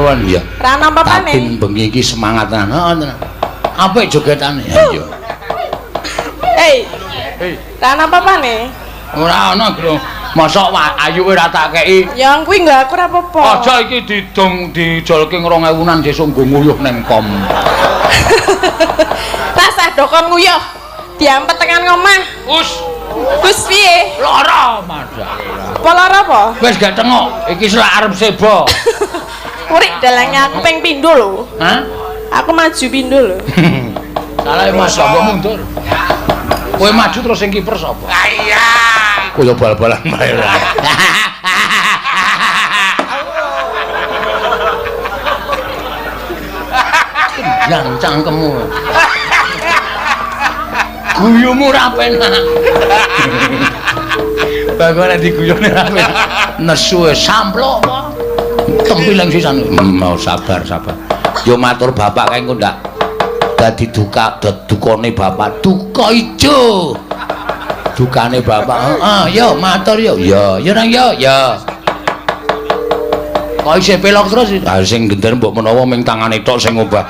A: nuwun ya.
B: Ra ana apa-apane.
A: Tatin bengi iki semangat tenan. Heeh tenan. Apik jogetane. Ya iya.
B: Hei. Ra ana apa-apane.
A: Ora ana, Bro. Mosok ayu ora tak kei.
B: Ya kuwi nggo aku ora apa-apa.
A: Aja iki didong dijolke 2000-an sesuk nggo nguyuh nang kom.
B: Rasah dokon nguyuh. Diampet tekan ngomah.
A: Us.
B: Gus piye?
A: Lara madhak.
B: Apa lara apa?
A: Wis gak tengok, iki selak arep sebo.
B: Kurik dalange aku ping pindho lho.
A: Hah?
B: Aku maju pindho lho.
A: Salah Mas, mbok mundur. Kowe maju terus sing kiper sapa?
D: Ah iya.
A: Kaya bal-balan bae. Kendang cangkemmu. Guyumu ora penak. Bagus nek diguyone ora penak. Nesu samplok apa? Tempiling sisan. Mau sabar, sabar. Yo matur bapak kae engko ndak dadi duka dukane bapak. Duka ijo. Dukane bapak. Heeh, yo matur yo. Ya, ya nang yo, ya. Kok isih pelok terus? Ah sing gender mbok menawa ming tangane tok sing obah.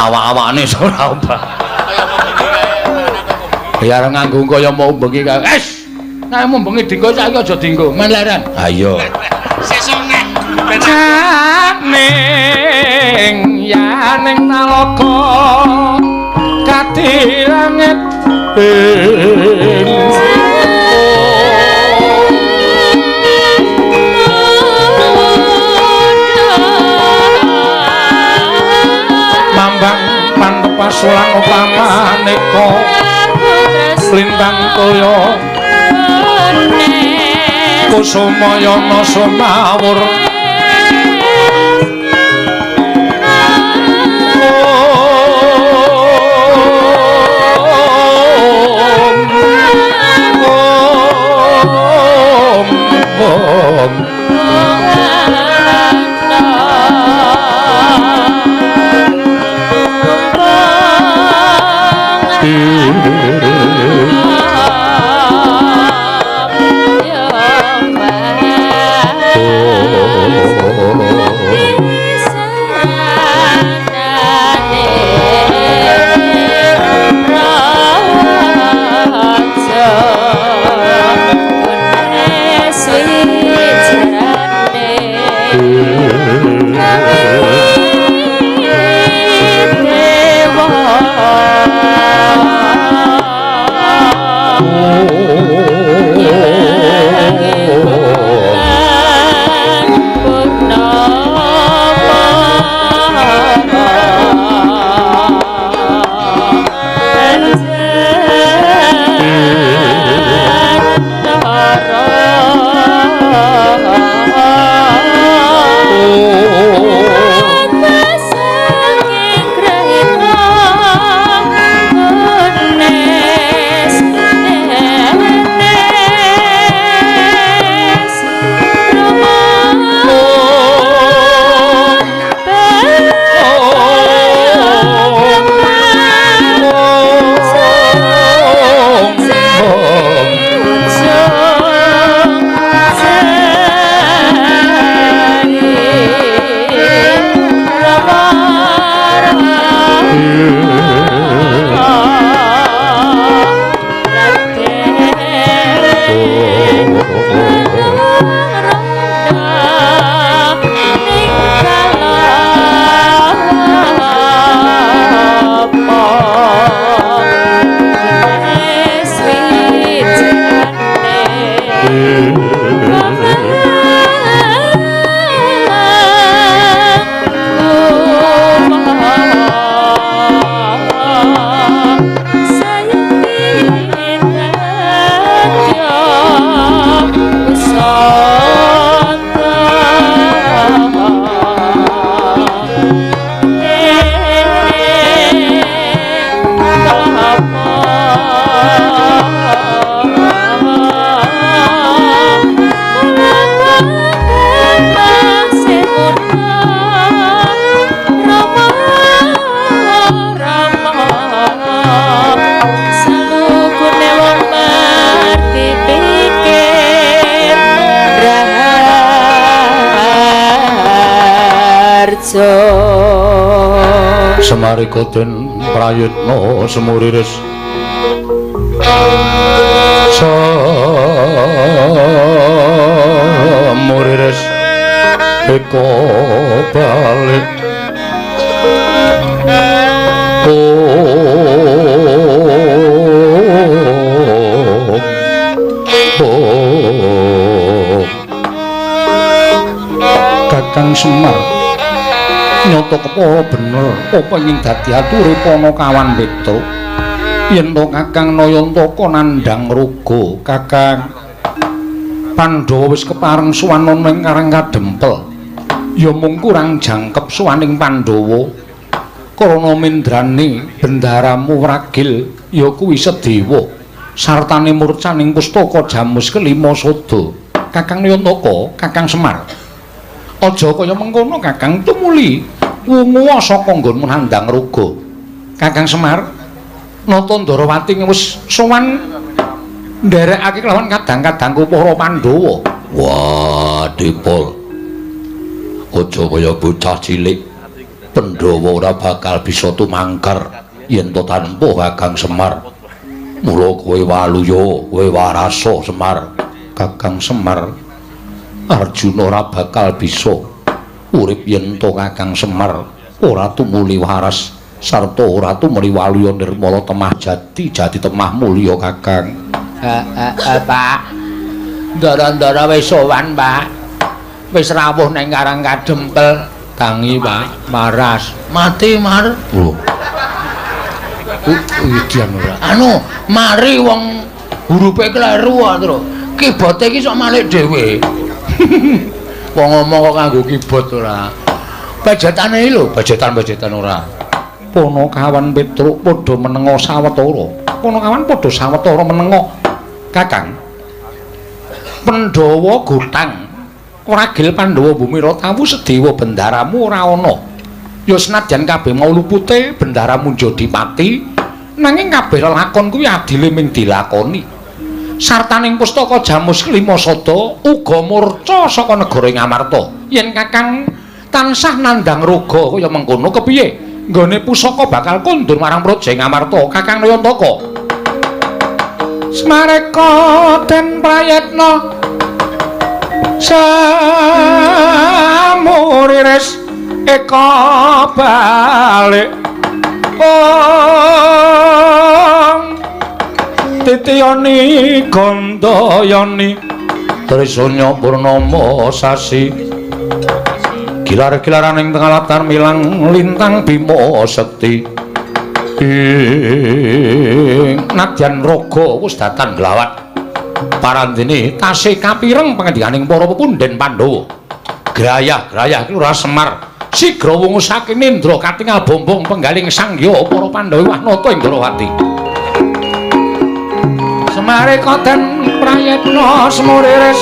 A: Awak-awakane ora obah. Ya arep nganggo kaya mau bengi kae. Es. Nek mau bengi dinggo saiki aja dinggo, men leren. Ha iya.
D: Sesuk nek
F: Janing yaning nalaka kadi langit mambang pantepas ulang pamaneka lintang toya kusumayana sumawur om om
A: Semarika den prayitna semuriris semuriris eka balik Kakang Semar nyata kepara bener apa ing dadi ature Panakawan Petruk yen to Kakang Nayantaka nandhang raga Kakang Pandhawa wis kepareng sowan ana ing Karang Kadempel ya mung kurang jangkep sowaning Pandhawa karana mendrane bendaramu wragil ya kuwi Sedewa sartane murcaning pustaka Jamus kelima sada. Kakang Nayantaka, Kakang Semar, aja kaya mengkono Kakang, tumuli wungu saka nggonmu nandhang raga. Kakang Semar, Nata Ndarawati wis sowan nderekake kelawan kadang-kadangku para Pandhawa. Wah, Dipol. Aja kaya bocah cilik. Pandhawa ora bakal bisa tumangkar yen to tanpa Kakang Semar. Mula kowe waluya, kowe warasa Semar. Kakang Semar, Arjuna ora bakal bisa urip yen to Kakang Semar ora tumuli waras sarta ora tumuli waluya nirmala temah jati jati temah mulya Kakang. Pak, ndara-ndara wis sowan Pak, wis rawuh nang Karang Kadempel. Tangi Pak, maras mati mar. Lho, idian ora anu mari wong hurufe kleru to. Kibote iki sok malik dhewe. Wong ngomong kok nganggo keyboard ora. Bajetane iki lho, bajetan-bajetan ora. Panakawan Petruk padha menenga sawetara. Panakawan padha sawetara menenga. Kakang Pandhawa gotang wragil Pandhawa Bumira tawu Sedewa bendaramu ora ana. Ya senadyan kabeh mau lupute bendaramu njadi pati, nanging kabeh lelakon kuwi adile ming dilakoni. Sartaning pustaka Jamus kelima sada uga murca saka negara Ngamarta. Yen Kakang tansah nandhang raga kaya mengkono kepiye nggone pusaka bakal kondur marang Praja Ngamarta. Kakang Nayantaka, Smareka den prayitna samuriris eka balik ong titiyani gandayani trisanya purnama sasi gilar-gilaran ing tengah latar milang lintang bima sekti ing nadyan raga wis datan glawat parandene tasih kapireng pangendikaning para pepundhen Pandhawa. Grayah-grayah ki ora Semar sigra wungu saking nindra katingal bombong penggaling sangya para Pandhawa Wahnata ing Ndrawati. Semareka den prayitna semuriris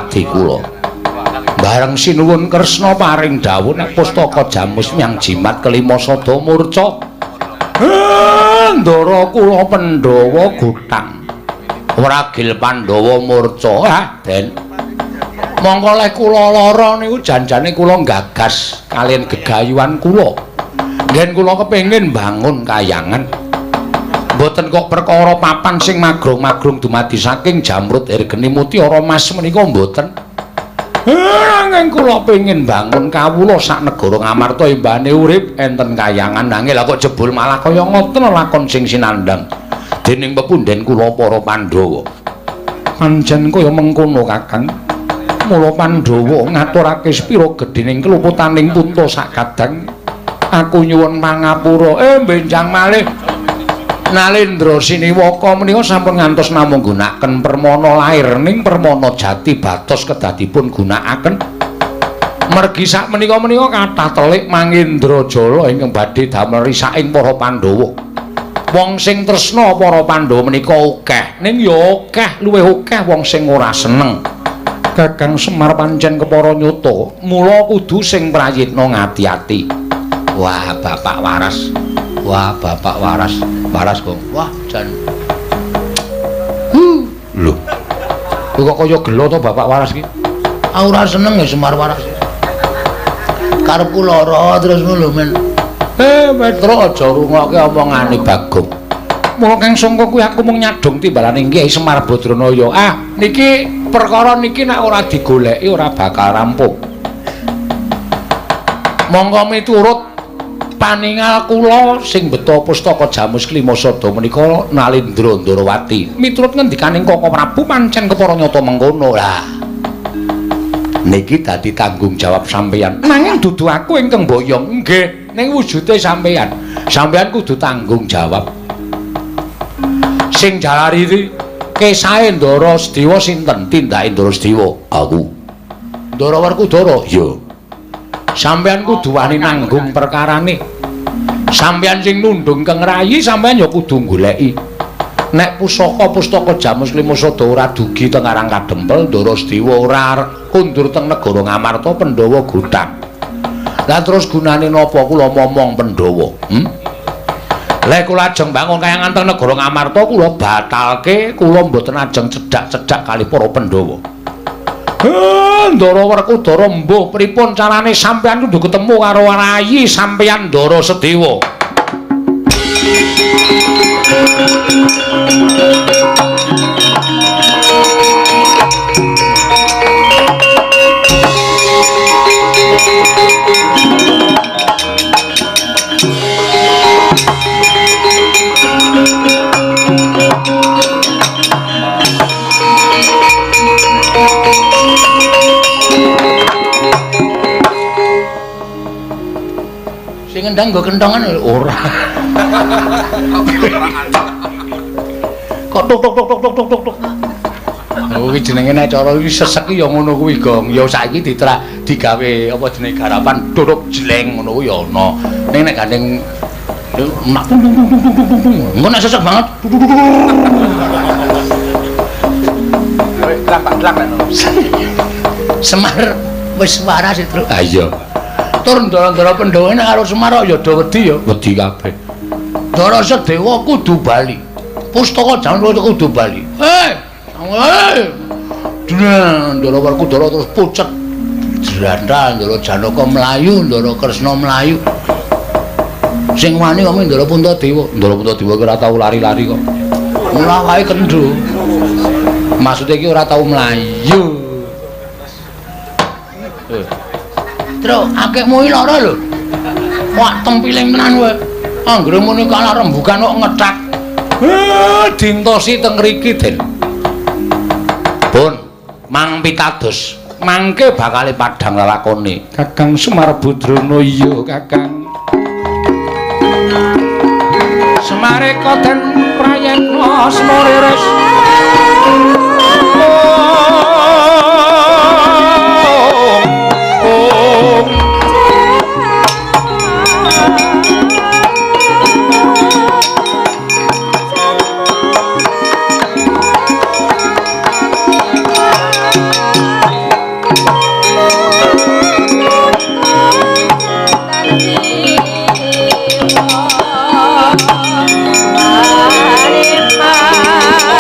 A: Adi kula. Bareng sinuwun Kresna paring dawuh nek pustaka Jamus nyang jimat kelima sada murca. Ndara kula Pandhawa gutang. Wragil Pandhawa murca. Ah, Den. Mongko leh kula lara niku janjane kula gagas kaliyan gegayuhan kula. Ngen kula kepengin bangun kayangan. Mboten kok perkara papan sing magrong-magrong dumadi saking jamrut ergeni mutiara mas menika mboten. Nanging kula pengin bangun kawula sak negara Ngamarta embane urip enten kayangan nanging lha kok jebul malah kaya ngoten lakon sing sinandhang dening pepundhen kula para Pandhawa. Pancen kaya mengkono Kakang. Mula Pandhawa ngaturake sepira gedhening keluputaning punta sakadang. Aku nyuwun pangapura. Benjang malih.
F: Nalendra Siniwaka menika sampun ngantos namung gunakaken permana lair ning permana jati batos kedadipun gunakaken. Mergi sak menika-menika kathah telik Mangendra Jala ingkang badhe damel risaking para Pandhawa. Wong sing tresna para Pandhawa menika akeh, ning ya akeh luwih akeh wong sing ora seneng. Kakang Semar pancen kepara nyata, mula kudu sing prayitna ngati-ati.
A: Wah, bapak waras. Wah, bapak waras. Waras, Gong. Wah, jan.
F: Lho. Kok kaya gelo to bapak waras iki?
A: Aku ora seneng ya Semar waras. Karepku lara terus ngono lho, men.
F: Petro aja rungokke omongane Bagong. Mula Kang Sangka kuwi aku mung nyadong timbalane Kyai Semar Badranaya. Ah, niki perkara niki nek ora digoleki ora bakal rampung. Monggo miturut paningal kula sing beto pustaka Jamus Klima Sada menika Nalendra Ndarawati. Miturut ngendikaning Koko Prabu pancen kepara nyata mengkono. Lah, niki dadi tanggung jawab sampeyan. Nanging dudu aku ingkang boyong. Nggih, ning wujude sampeyan. Sampeyan kudu tanggung jawab. Sing jalari kesahe Ndara Sedewa sinten? Tindake Ndara Sedewa. Aku.
A: Ndara Werkudara?
F: Iya. Sampeyan kudu wani nanggung perkarane. Sampeyan sing nundung keng rayi, sampeyan ya kudu goleki. Nek pusaka-pustaka Jamus Klima Sada ora dugi teng Karang Kadempel, Ndara Sedewa ora kundur teng negara Ngamarta, Pandhawa gothang. Lah terus gunane napa kula momong Pandhawa? Lek kula ajeng bangun kayangan teng negara Ngamarta, kula batalke, kula mboten ajeng cedhak-cedhak kalih para Pandhawa. Ndara Werkudara mbuh pripun carane sampeyan kudu ketemu karo rayi sampeyan Ndara Sedewa.
A: Sing ngendang nggo kentongan ora. Kok tok tok tok tok tok tok tok.
F: Kuwi jenenge nek cara iki sesek ya ngono kuwi, Gong. Ya saiki ditra digawe apa jenenge garapan duruk jleng ngono kuwi ya ana. Ning nek gandeng mak tung tung tung tung tung tung.
A: Engko nek sesek banget.
D: Wis dlang Pak dlang nek.
A: Semar wis waras, Tru.
F: Ha iya.
A: Tur ndara-ndara Pandhawa nek karo Semar ya do wedi ya,
F: wedi kabeh.
A: Ndara Sedewa kudu bali. Pustaka Jamus kudu bali. Ndara Werkudara terus pucet. Jrandal Ndara Janaka mlayu, Ndara Kresna mlayu. Sing wani kok Ndara Puntadewa.
F: Ndara Puntadewa ki ora tau lari-lari kok.
A: Mula wae kendho.
F: Maksude iki ora tau mlayu.
A: Tru, akehmu iki lara lho. Wah, tempiling tenan kowe. Anggere muni kalah rembugan kok ngethak.
F: Dintosi teng mriki, Den. Pun mang pitados. Mangke bakale padhang lelakone. Kakang Semar Badrana iya, Kakang. Semareka den prayetna semuriris.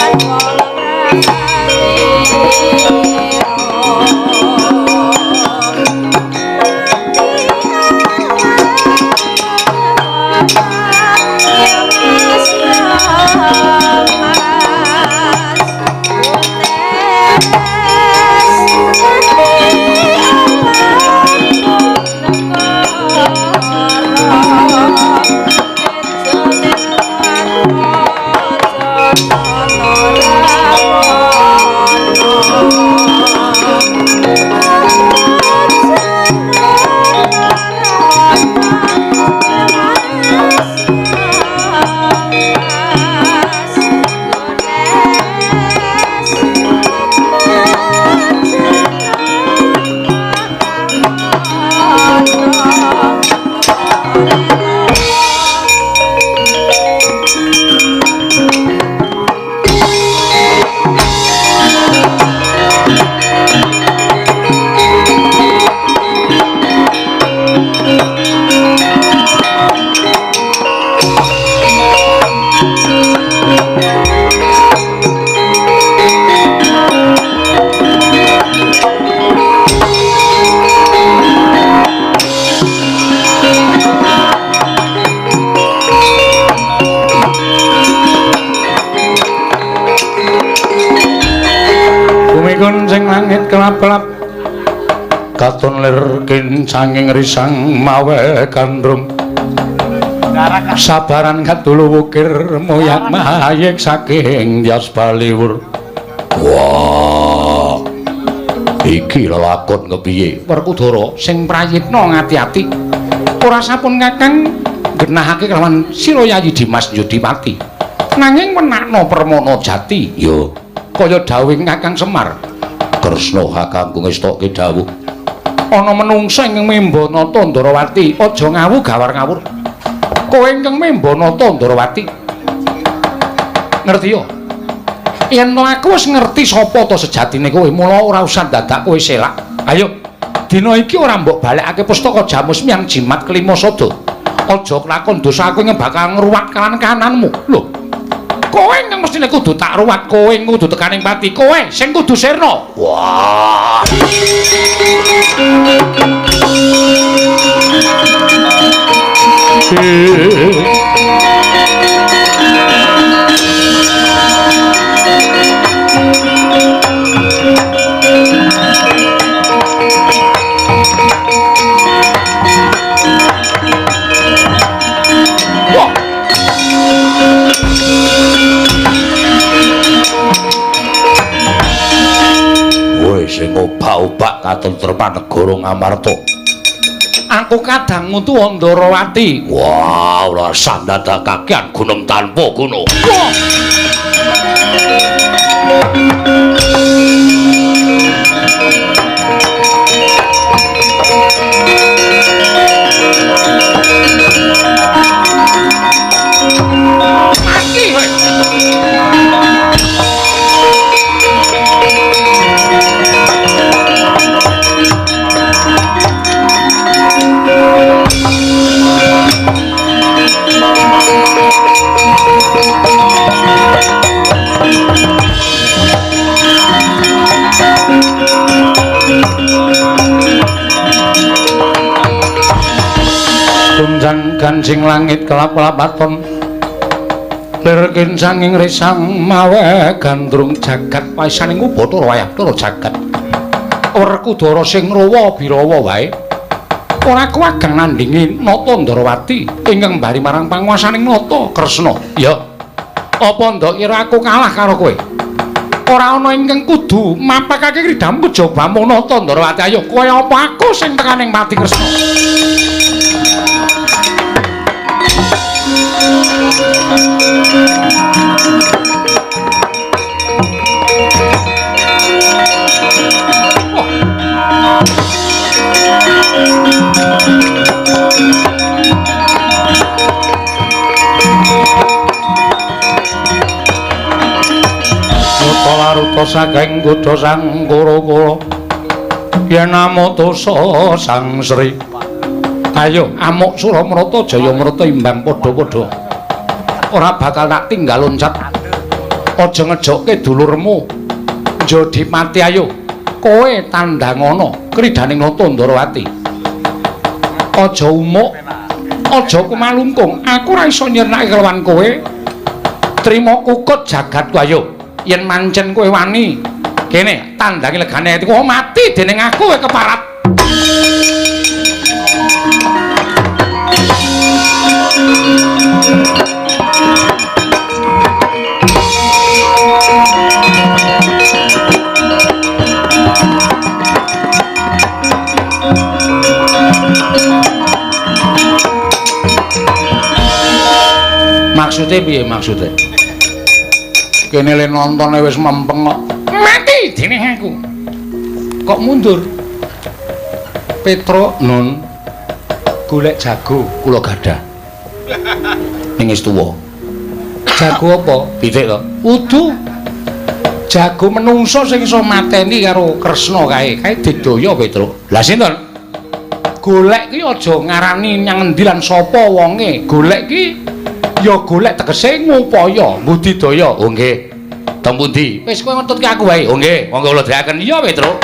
E: Maripan
F: kelap-kelap katon lir kincanging risang mawe gandrung sabaran kadulu wukir moyak mayek saking Dyas Baliwur. Wah, iki lelakon kepiye? Werkudara sing prayitna ngati-ati ora sampun kakang genahake kelawan sira Yayi Dimas Yudipati, nanging menakno Permana Jati ya kaya dawuh Kakang Semar. Kresna kakangku ngestokke dawuh ana menungsa ingkang memba nata Ndarawati, aja ngawu gawar ngawur. Kowe ingkang memba nata Ndarawati, ngerti ya? Yen to aku wis ngerti sapa to sejatine kowe, mula ora usah dadak kowe selak. Ayo, dina iki ora mbok balekake pustaka Jamus Miang Jimat Kelima Sada. Aja kelakon dosa aku ingkang bakal ngruwat kanan kananmu. Lho, kowe ingkang mestine kudu tak ruwat, kowe kudu tekaning pati, kowe sing kudu sirna. Wah. Wah. Woi sing obak-obak katentreman negara Ngamarta. Aku kadang ngutu Ndarawati. Wah, ora usah dadak kakean gunung tanpa guna. Wah. Mati kowe. Tunjang gancing langit kelap-kelap aton lir kincanging risang mawe gandrung jagat paisaning Bathara wayah Bathara jagat. Werkudara sing ngrowa birawa wae ora kuwagang nandhingi Nata Ndarawati ingkang bari marang panguwasaning Nata Kresna. Ya, apa ndok kira aku kalah karo kowe? Ora ana ingkang kudu mapakake kridhamu kejabamu Nata Ndarawati. Ayo kowe apa aku sing tekaning pati Kresna? Yuta laruta saking kuda sang kura-kura yen amutusa sang Sri. Ayo amuk Suramrata Jayamrata imbang padha-padha. Ora bakal tak tinggal loncat. Aja ngejokke dulurmu. Jodipati ayo kowe tandangana kridhaning Nata Ndarawati. Aja umuk, aja kumalungkung. Aku ora iso nyirnake kelawan kowe. Trima kukut jagatku ayo. Yen mancen kowe wani, kene tandangi legane atiku mati dening aku kowe keparat. Maksude piye maksude? Kene le nontone wis mempeng kok. Mati dening aku. Kok mundur? Petro nun golek jago kula gadah. Ning wis tuwa. Jago apa? Pitik to. Udu. Jago menungso sing iso mateni karo Kresna kae. Kae digdaya Petro. Lah sinten? Golek ki aja ngarani nyang endi lan sapa wonge. Golek ki ya golek tegese ngupaya budidaya. Oh nggih. Teng pundi? Wis kowe ngetutke aku wae. Oh nggih, monggo kula dherekaken. Iya, Petro.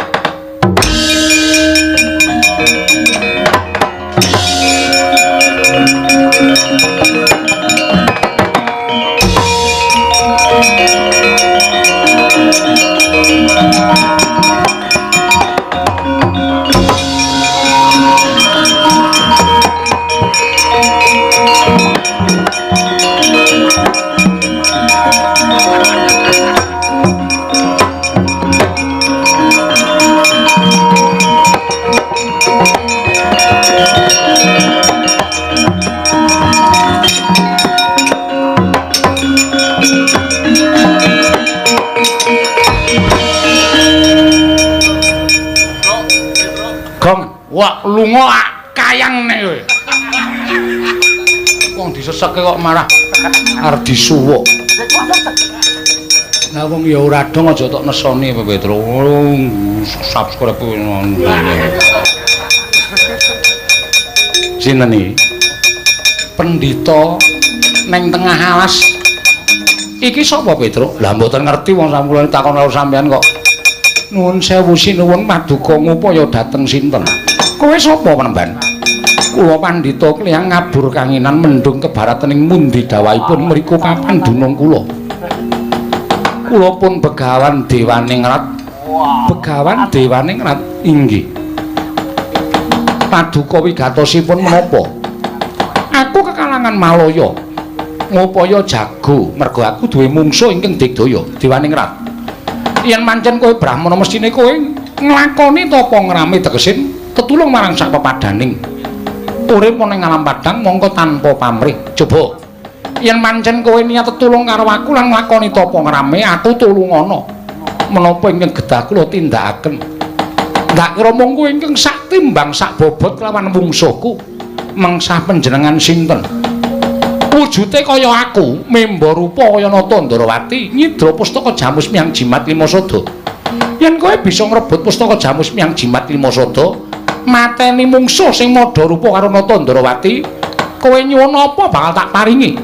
A: Wah, lunga kayang nek kowe. Wong diseseke kok marah arep disuwuk. Lah wong ya ora dong aja tok nesoni Petro. Subscribe sinten iki? Pendhita ning tengah alas. Iki sapa Petro? Lah mboten ngerti wong sampeyan takon karo sampeyan kok. Nuwun sewu sinuwun paduka ngupaya dhateng sinten? Kowe sapa penemban? Kula pandhita kliyang ngabur kanginan mendung kebaratening mundi dawahipun mriku papan dunung kula. Kula pun begawan dewaningrat. Begawan dewaningrat inggih. Paduka wigatosipun menapa? Aku kekalangan Malaya. Ngupaya jago mergo aku duwe mungsuh ingkang digdaya dewaningrat. Yen pancen kowe brahmana mesthine kowe nglakoni tapa ngrame tegese tetulung marang sak pepadaning. Urip ning alam padang mongko tanpa pamrih. Coba yen pancen kowe niat tetulung karo aku lan nglakoni tapa ngrame, aku tulungana. Menapa ingkang gedah kula tindakaken. Ndak kira mung kowe ingkang sak timbang sak bobot kelawan mungsuhku. Mengsah panjenengan sinten? Wujute kaya aku, memba rupa kaya Nata Ndrawati, nyidra pustaka Jamus Miang Jimat Lima Sada. Yen kowe bisa ngrebut pustaka Jamus Miang Jimat Lima Sada, mateni mungsuh sing madha rupa karo Nata Ndrawati, kowe nyuwun apa bakal tak paringi.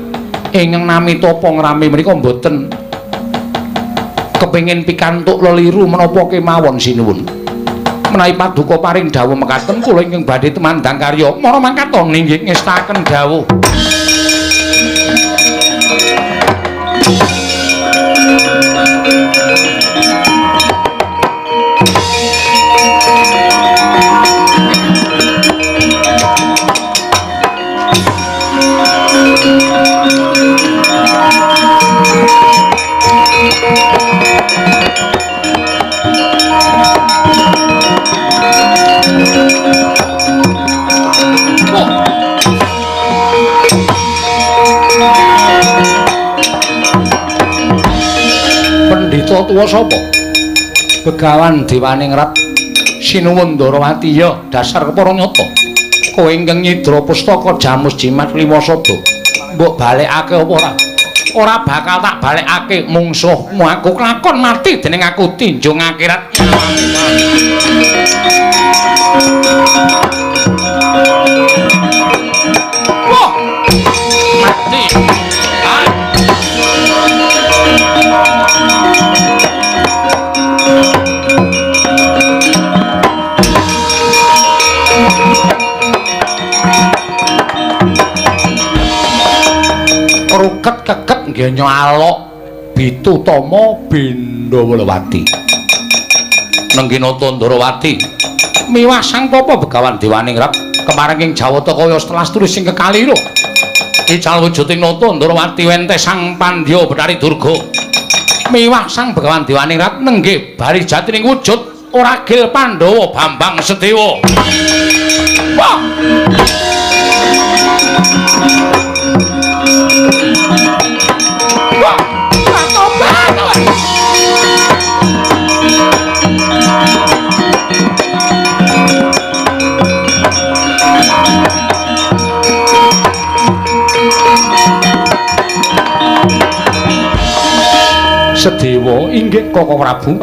A: Ingkang nami tapa ngrame menika mboten kepengin pikantuk leliru menapa kemawon sinuwun. Menawi paduka paring dawuh mekaten kula ingkang badhe tumandang karya mara mangkat ninggih ngestaken dawuh. Pendhita tuwa sapa? Begawan Dewaningrat Sinuwun Ndrawati. Ya, dasar kepara nyata. Kowe ingkang nyidra pustaka Jamus Jimat Lima Sada. Mbok balekake apa ora? Ora bakal tak balekake mungsuhmu. Aku kelakon mati dening aku tinjung akhirat. Wah! Mati. Kruket keket ngenyo alok Bitutama Bindawalawati. Nengginata Ndrawati miwah sang papa Begawan Dewaningrat kemareng ing Jawata kaya setelah tulis sing kekaliro. Ical wujuding Nata Ndrawati wente sang Pandya Bathari Durga. Miwah sang Begawan Dewaningrat nenggih bari jatining wujud Oragil Pandhawa Bambang Sedewa. Wah! Wah! Tobat! Sedewa inggih Koko Prabu.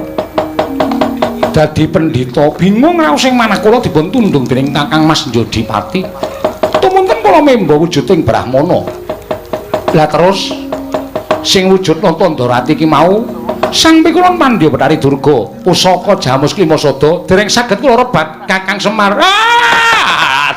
A: Dadi pendhita bingung raos sing manah kula dipun tundhung dening Kakang Mas Njodipati. Tumunten kula memba wujuding brahmana. Lah terus sing wujud Nata Ndrawati iki mau sang pikulon Pandya Bathari Durga pusaka Jamus Klima Sada dereng saged kula rebat Kakang Semar. Ah!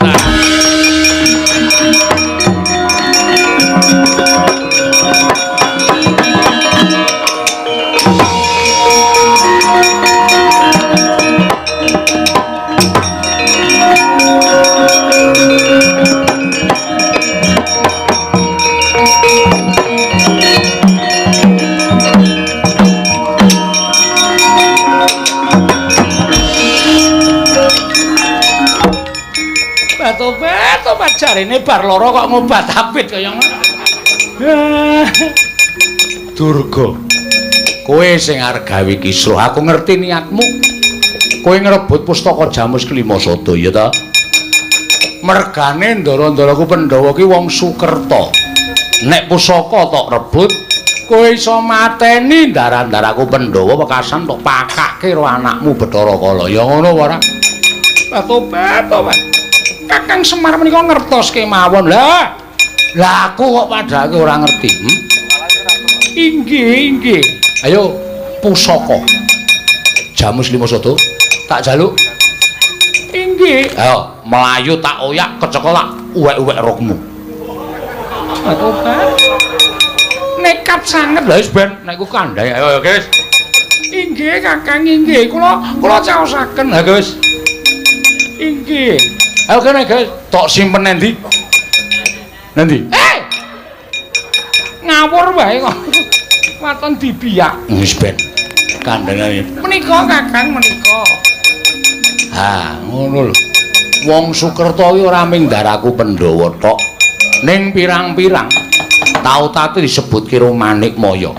A: Tobat jarene bar lara kok ngobat abit kaya ngono. Durga, kowe sing arep gawe kisruh, aku ngerti niatmu.
F: Kowe ngrebut pustaka Jamus Kelima Sada ya ta? Mergane ndara-ndaraku Pandhawa ki wong Sukerta. Nek pusaka tok rebut, kowe iso mateni ndara-ndaraku Pandhawa wekasan tok pakake karo anakmu Bathara Kala. Ya ngono apa ora? Tobat, tobat. Kakang Semar menika ngertos kemawon. Lah, lah aku kok padhake ora ngerti. Inggih, inggih. Ayo pusaka. Jamus Lima Sada tak jaluk. Inggih. Ayo mlayu tak oyak kecekel tak uwek-uwek rokmu. Tobat. Nekat sanget lha wis ben nek ku kandhane. Ayo guys. Inggih Kakang inggih. Kula caosaken. Ha guys. Inggih. Ayo kene guys, tok simpen endi? Nendi? Eh. Ngawur wae kok. Waton dibiyak. Wis ben. Kandhane. Menika Kakang menika. Ha, ngono lho. Wong Sukerta kuwi ora mung ndaraku Pandhawa tok. Ning pirang-pirang tau tati disebutke karo Manikmaya.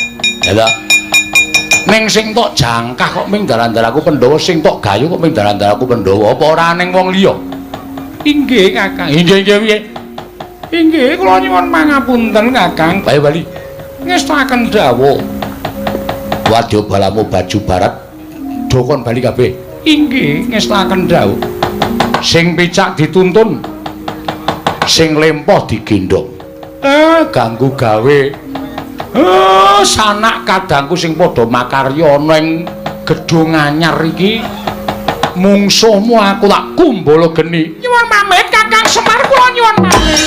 F: Ya ta? Ning sing tok jangkah kok ming ndaran-ndaraku Pandhawa, sing tok gayu kok ming ndaran-ndaraku Pandhawa, apa ora ning wong liya? Inggih, Kakang. Inggih, inggih piye? Inggih, kula nyuwun pangapunten, Kakang. Bae bali. Ngestakaken dawuh. Wadya balamu baju barat dokon bali kabeh. Inggih, ngestakaken dawuh. Sing picak dituntun, sing lempoh digendhong. Ganggu gawe. Sanak kadangku sing padha makarya ana ing gedhung anyar iki. Mungsuhmu aku tak kumbala geni. Nyuwun pamit Kakang Semar, kula nyuwun pamit.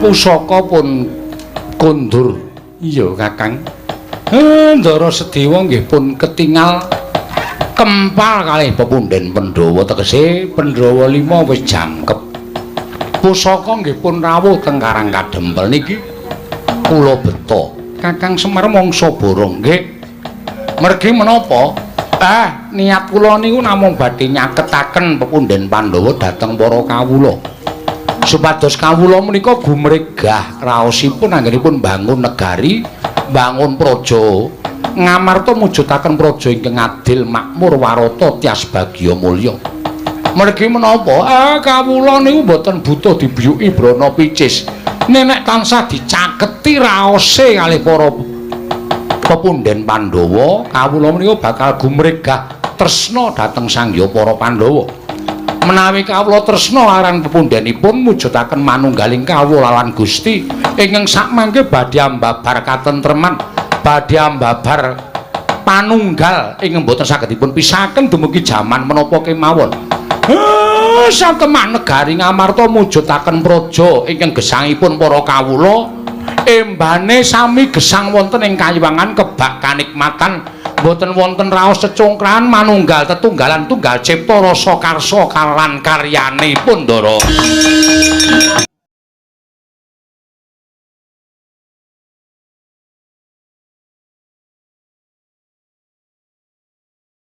F: Pusaka pun kondur. Iya, Kakang. Ndara Sedewa nggih pun ketingal kempal kalih pepundhen Pandhawa, tegese Pandhawa 5 wis jangkep. Pusaka nggih pun rawuh teng Karang Kadempel niki kula beta. Kakang Semar mangsa borong nggih. Mergi menapa? Niat kula niku namung badhe nyaketaken pepundhen Pandhawa dhateng para kawula. Supados kawula menika gumregah raosipun anggenipun bangun negari, bangun praja, ngamarta mujudaken praja ingkang adil, makmur, warata, tias bagya mulya. Mergi menapa? Kawula niku mboten butuh dibiyuki brana picis. Nek tansah dicaketi raose kalih para pepundhen Pandhawa, kawula menika bakal gumregah tresna dhateng sangya para Pandhawa. Menawi kawula tresna aran pepundhenipun mujudaken manunggaling kawula lan Gusti ingkang sakmangke badhe ambabar katentreman, badhe ambabar panunggal ingkang boten saged dipun pisahaken dumugi jaman menapa kemawon. Satemah negari Ngamarta mujudaken praja ingkang gesangipun para kawula embane sami gesang wonten ing kayiwangan kebak kanikmatan, boten wonten raos cecungkrahan manunggal tetunggalan tunggal cipta rasa karsa kalan karyanipun Ndara.